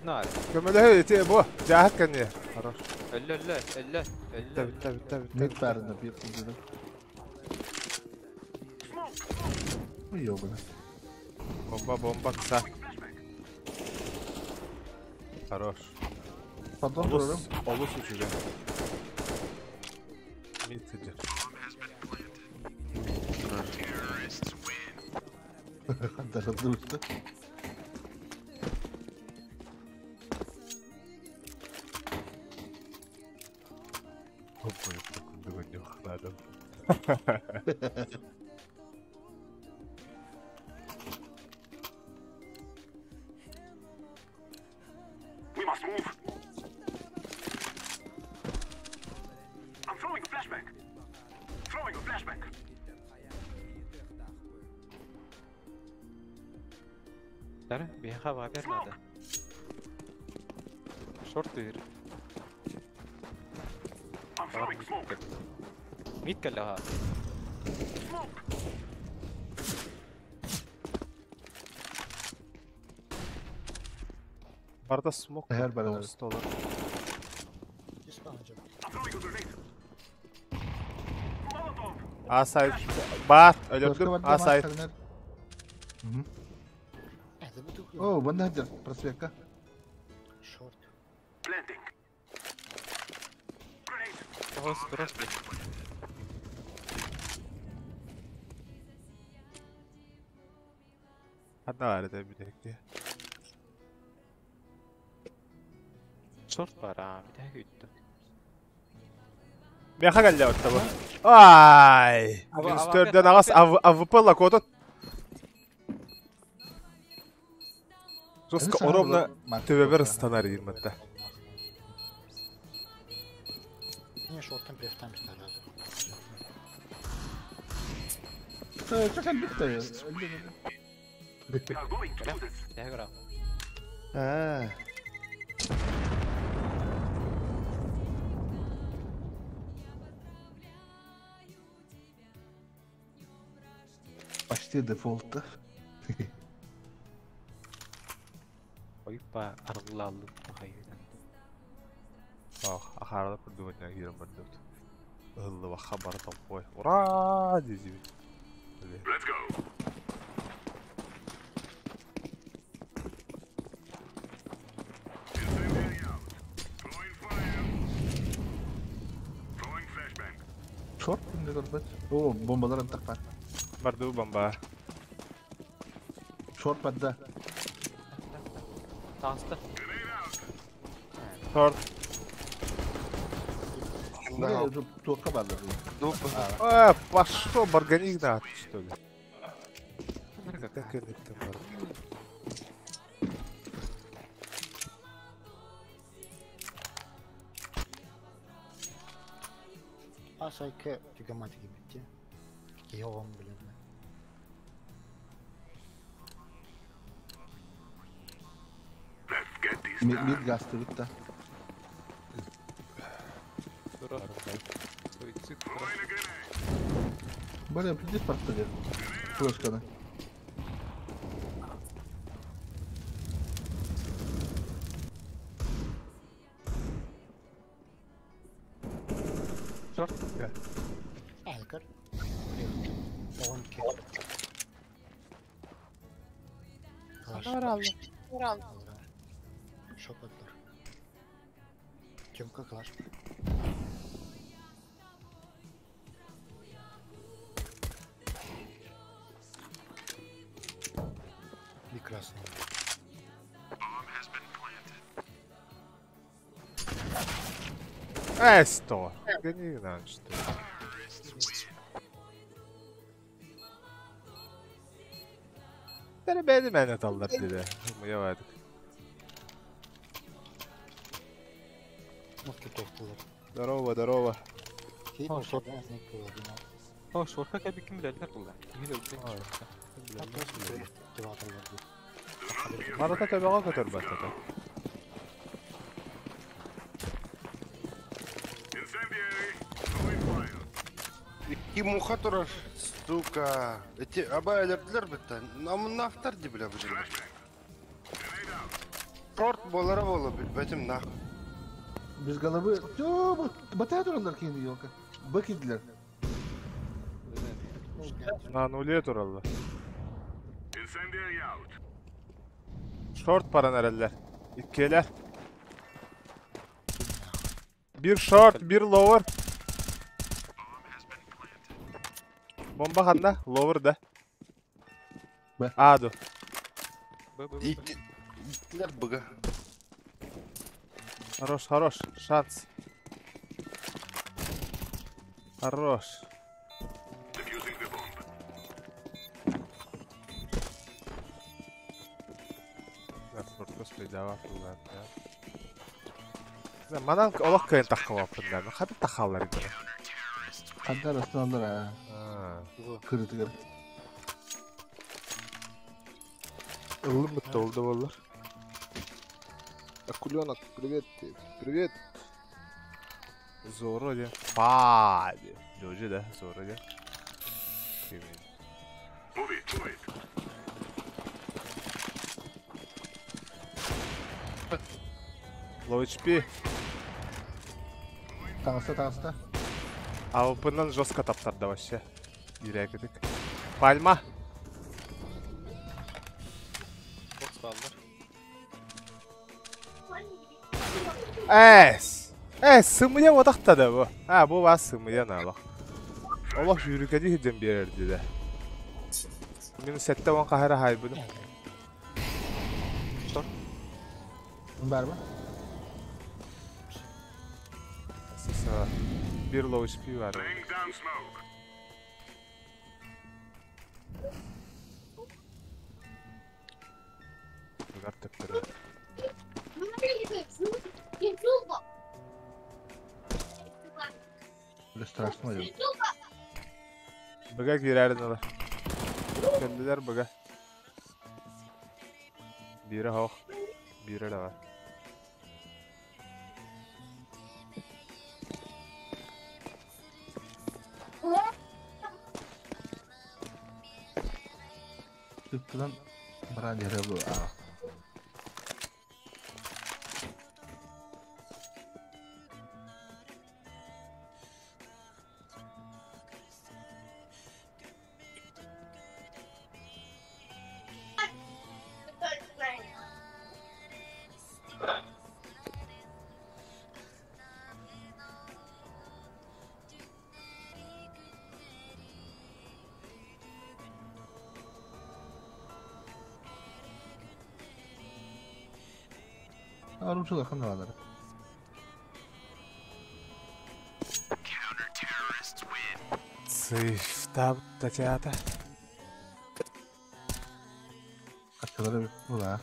Нар. Көмөлөһө ити бу. Жаһат кэнне. Хорош. Өллө өллө өллө Битте өллө. битте битте битте. Мид барына bir tutturayım. Ой, ёбана. Бомба бомба кыса. Хорош. Фантом турарым. Олус, олус үчүгэй. Мид сыдьар. Дарылды uçtu. Hoppa, курдук надо. We must move. I'm throwing a flashbang. Throwing a flashbang. Дара, биһиэхэ вапер надо. Шорт ыыр. I'm throwing smoke. Мид кэллэҕэ. Smoke. Барда смок. Her beraber. Столар. Испанca. I'm throwing a grenade. Molotov. А сайт. Бат, Флешка өлөрдүм. барда, А сайт. мас Мгм. Это bu tuğuyor. О, банда хадер, просвека. Шорт. Planting. Grenade. Тоҕус турар. Ханна арада бүтэкке. Шорт бар аа, бүтэһик үттэ. Меха кэллэ оттабы. Ай! Ава- Минус агас АВП лакотот. Жестко ровно төбөбөр станар ирмәтте. Не, шорттан префтан сразу. Чакан битте. We are going to do this. Бүтэһик ыраах. А. Почти дефолт. Ойуппа арыллааллы бахайынан. Ах, ахарда курдугунна киирэн бардыбыт. Ыллыбахха бары толпой. Ура! Дизибит. Let's go. Incendiary out. Throwing fire. Throwing flashbang. Шорт не көрбөт. О, бомбалар антак бар. Барды бомба. Шорт бадда. Тааста. Grenade out. Шорт. Не, туокка барды. Дупа. А, пошел барганик на, что ли? Так это бар. А сайка тюгамат гибитти. Йоғым блин. Let's get this Мид done. мид гасты битте. Турар. Суицид турар. Throwing a grenade. Блин, приди парта дед. Флешканы. Шорт. Алкар. Оғын ке. Клаш. Шопотлар. Тёмка клаш. И красный. Эсто. Гони нам, что ли? Бери бени мени таллар диде. Муя бардык. Мутки тоқтылар. Здорово, здорово. Кейт О, ошодан не кылады. О, шортка кәбиккин билэллэр булла. Киһи өлбүт шортка. Марата төбөҕө көтөрбөт ата. Incendiary. Throwing fire. Икки муха турар, сука. Эти аба өлөрдүлөр битте. Намыннаахтар ди бля бу жерде. Flashbang. Grenade out. Шорт болара боло билбетим нах. Без головы. Тё, батая тураллар кейинди елка. Бакидлер. На нуле туралла. Incendiary out. Шорт паран эреллер. Иккелер. Bir short, bir lower. Bomba ханна? Lower да. Б. А, ду. Б, Б, Б. Иттилер быга. Хорош, хорош. Шанс. Хорош. Манан олох кыйын таххалаппын да. Хаты тахаллар иде. Хандар астыналар а. Кырытыгар. Ылым бітті олды болар. Акуленок, привет тебе. Привет. Зоро де. Ба. Жожи да, Зоро де. Привет. Move it, move it. Low HP. Таҥаста, таҥаста. АВП-нан жестко таптарды вообще. Ирәкедик. Пальма. Бокс баллар. Эс. Эс, сымыя отақтады бу. А, бу вас сымыя налах. Олох yürükedi hidden берерди да. Минус сетте он кахара хайбыдым. Бар mı? Сысы. Bir low HP var. Laying down smoke. Угар төптөрү. Böyle страшно diyor. Быга кирәрин алар. Кенделер быга. Бире хох. Бире дә бар. Tıpkıdan баран yere bu. Aa. Arumçular kanalları. Сыфта татята. Açıları bu da.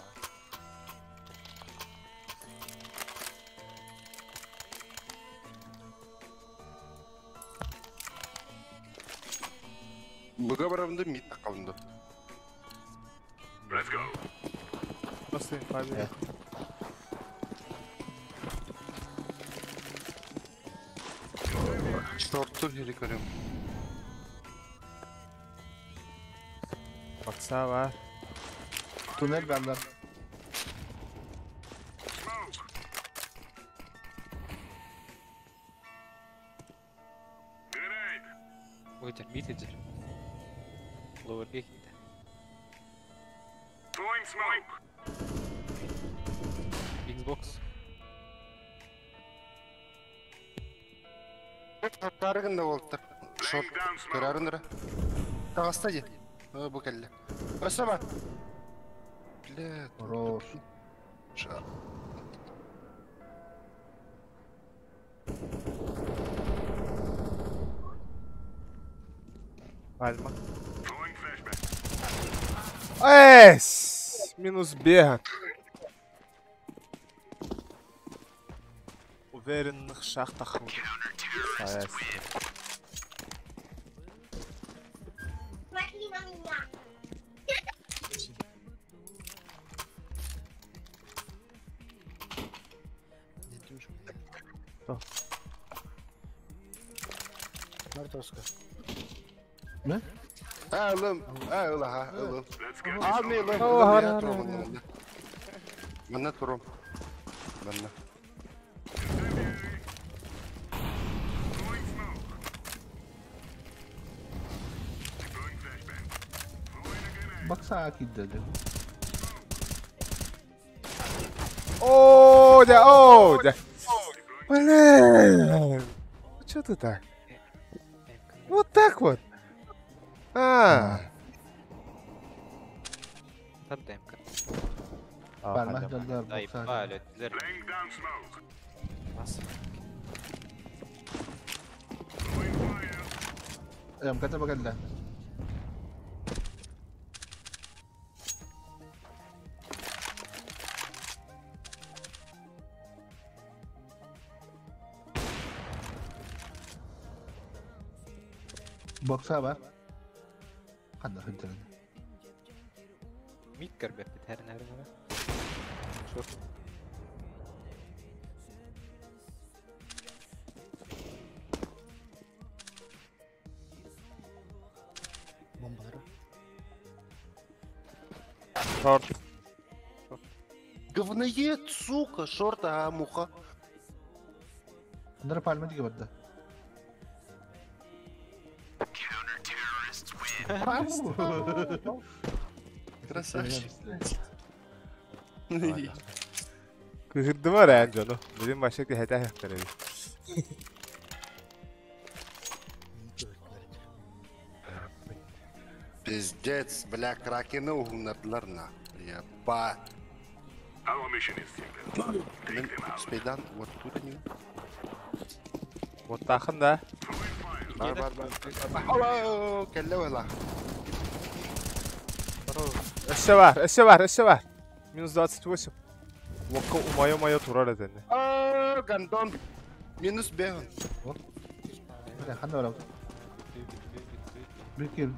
Быга барабында мид тақалынды. Let's go. Просто инфа бери. Шорттур хери көрөм. Бакса бар. Tünel barlar. Smoke. Grenade. Выйдер, мид идер. Ловер бек иде. Throwing smoke. Xbox. Тарыгында болуптар. Шорт Laying down smoke. көрәрүндөрө. Тагаста же. Бу келди. Өсө бар. Бля. Хорош. Ша. Пальма. Throwing flashbang. Эс! Минус бега. Уверенных шахтах. Эс. Мартовска. Ne? А, ылым. А, ыла, ха, ылым. Let's get А, this мен ылым. О, Ылым, хара, я хара, турам, хара. манна. Манна турам. Манна. Throwing smoke. Deploying flashbang. Throwing a grenade. Bak sağa gitti. О, да, о, да. Deploying Блин! Что ты так? Вот так вот. А. Тардемка. Parmak döndüler Dayı boksa. bağlı Laying down smoke. Nasıl? Throwing fire. МКТ bakın. Boksa var. Ханна хынтырын. Миккер беппит herine herine. Шорт. Bombaları. Шорт. Говноед, сука, шорт, а муха. Bunlara palma diye bardı. Красавчик. Кыһырдым арайан дьону. Билин башка киһэтэ аһыахтар эбит. Пиздец, бля, кракены угнардылар на. Ебать. Our mission is simple. Мен спейдан вот тут они. Вот тахын да. Бар, бар, бар. Алло, кэллэ Өссө бар, өссө бар, өссө бар. Минус 28. Локка умайо-майо турар этенне. А, гандон. Минус бегон. Ханна бар. Bir kill.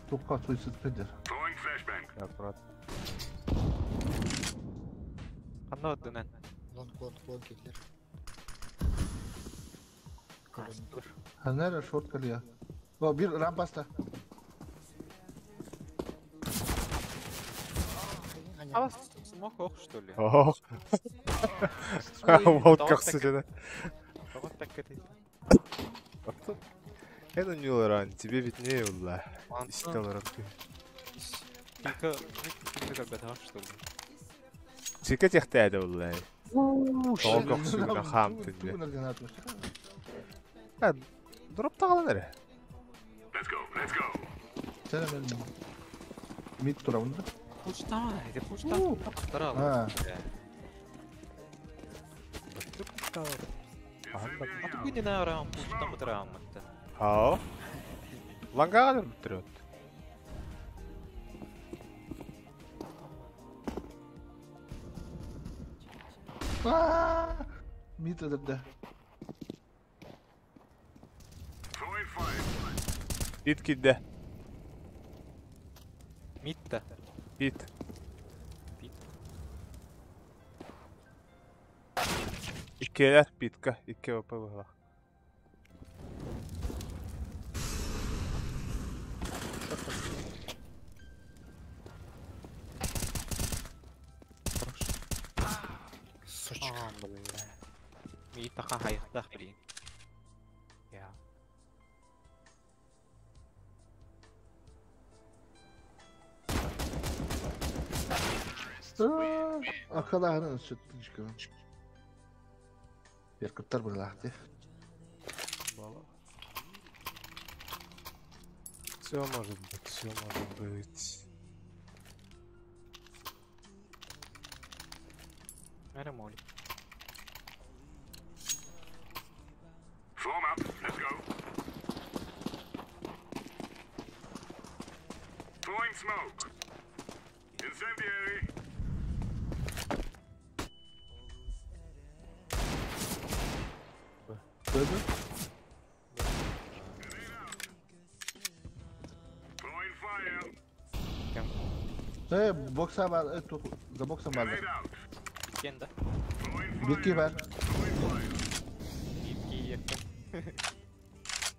Tokka suicide pedir. Throwing flashbang. Аккурат. Ханна отдынан. Long long long geldiler. Kolonlar. Ханна шорт kalıyor. O bir rampasta. А смог ох что ли? Ох. Вот как сюда. Вот так это. Это не Лоран, тебе виднее, ула. Антон. Лоран. Тика, тика что ли? Чика техтәде ула. Толк сюда хам тинде. Дроп тагалан эре. Let's go, let's go. Sen ben mid turavında. Пуштама, это пуштама. Ha. А ты не на рам, пуштама драм. Хау. Ланга бүтүрөт. Aa! Mid öldürdü. Throwing fire. Ит кидде. Митта. Ит. Пит. Иккелер питка, икке ОП была. Сучка. А, бля. Митта хайдах, блин. Я. Akıllarını süttü çıkıyor. Bir kıtlar buralardı. Все может быть, все может быть. Наверное, молик. Form up. Let's go. Throwing smoke. Incendiary. Öldü. Throwing fire. Hey, boksa var, за боксом var. Grenade out. Кенда. Throwing Bir fire. ki var. Throwing fire. Итки екті.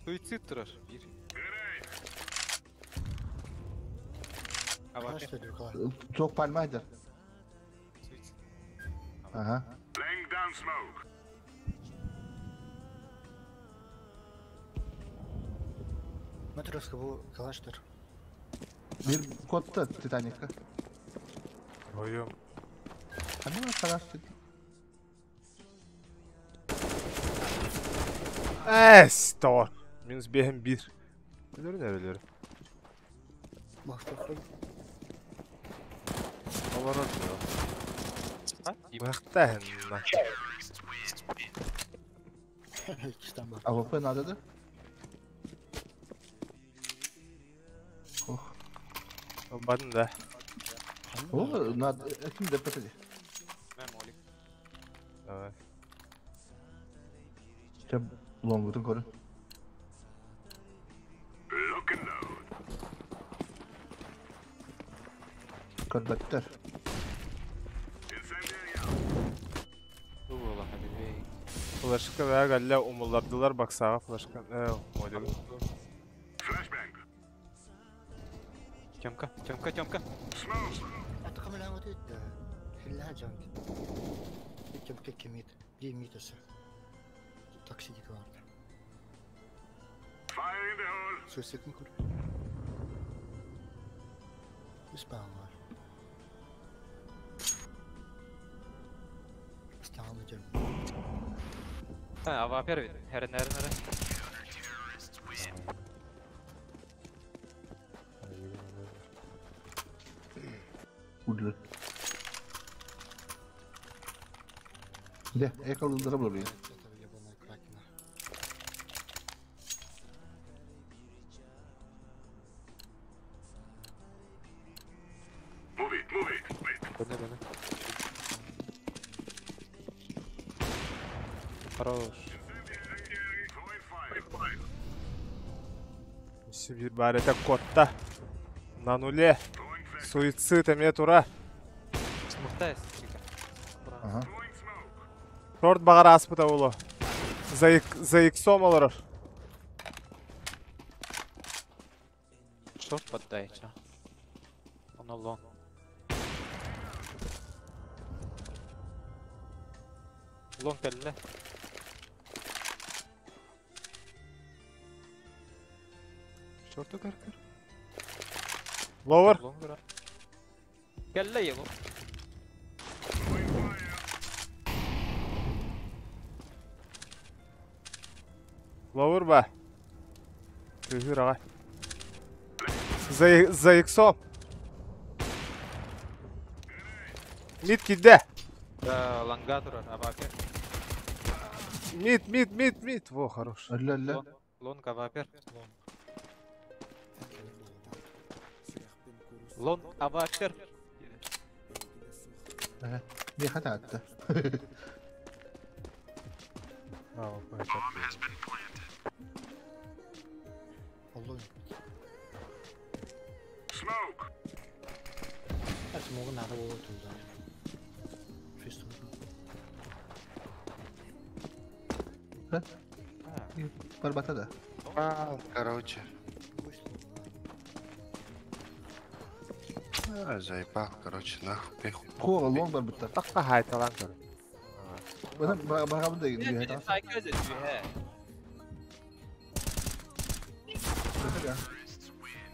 Суицид тұрар. Bir. Grenade. А Kaç veriyor kadar? Çok palmaydı. Суицид. Aha. Laying down smoke. Matroska bu kalaştır. Bir kodda Titanic'e. Ойом. Hani var kalaş dedi. Эс, тоҕор. Минус 5-1. Өлөрүн өлөрү. Мастафа. Олорор diyor. Быхта хэнна. İkisinden var. АВП надо да? Ох. Бадын да. О, надо. Ким деп бетеди? Мен молик. Давай. Чэ лонгутун көрүн. Lock and load. Көрбөттөр. Incendiary out. Бу буола хабибей. Флешка veya галля умуллардылар баксаға флешка. Модели. Flashbang. Тёмка, Тёмка, Тёмка. Smoke. Атқамын өтеді. Хилла жанг. Кем кемит. Bir mitesi. Taksi diki vardı. Fire in the hole. Söz kur. Üsbağ var. İstanbul'da canım. Ha, ава первый. Херен, херен, херен. Удлы. Де, эколдыра булар. Этого ебаная кракена. Move it, move it. Wait. Бene, бene. Хорош. Incendiary. Throwing fire. Сибирь барета котта. На нуле. Throwing flashbang. Суицид эмне тура. Смуртайс. Ага. Throwing smoke. Шорт бағар аспыта улу. За за иксом олорор. Шорт поддай, ча. Он лонг. Лонг кэллэ. Шорту көр көр. Ловер. Лонг көр. Кэллэ его. Throwing fire. Ловер ба. Тыгыр ага. За иксом. Мид кидде. Да, лонга турар, авапер. Мид, мид, мид, мид. Во, хорош. Өллө өллө. Лонг, лонг авапер. Лонг авапер. Не хата атты. А, понятно. Allah'ım. Smoke. Smoke'un nerede bulurdum zaten. Fist Барбата да. А, короче. А, заебал, короче, нахуй. Пеху. Куга лонг барбыттар. Такка хайталан көр. Бана багабы да гиде.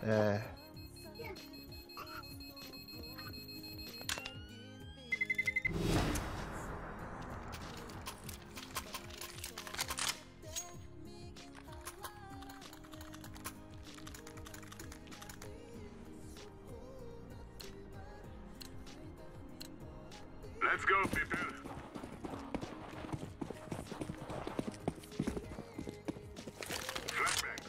Э. Let's go, people. Flashbang.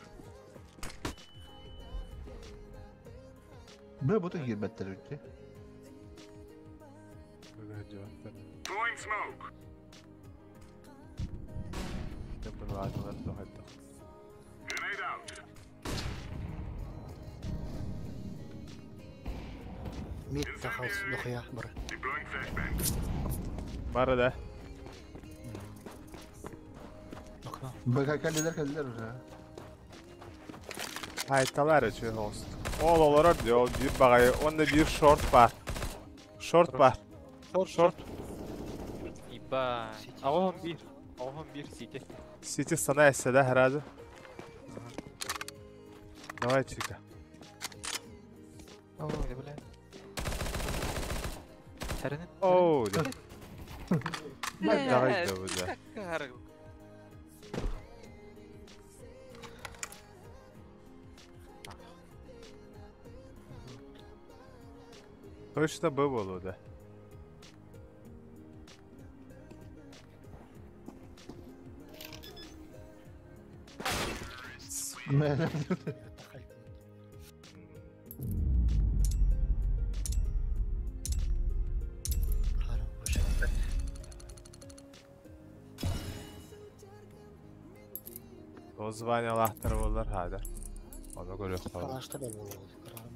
Бе буту кирбеттер битти. Throwing smoke. Grenade out. Mid taxals loxya bir. Deploying flashbang. Бары да. Loxna. Бага келдилер келдилер уже. Хайталар өчө хост. Ол олорор дио бир багай. Онда бир шорт бар. Шорт бар. Шорт, Шорт. Иба. Аҕыһын бир. Аҕыһын бир сити. Сити сана эсседе сразу. Давай, Чика. Ой, бля. Херенин. Оу, да. Давай, да, да. Точно Б буолуо да. Ол званиялаахтар буоллар хаада. Ону көрүөх Калашта да буолуо.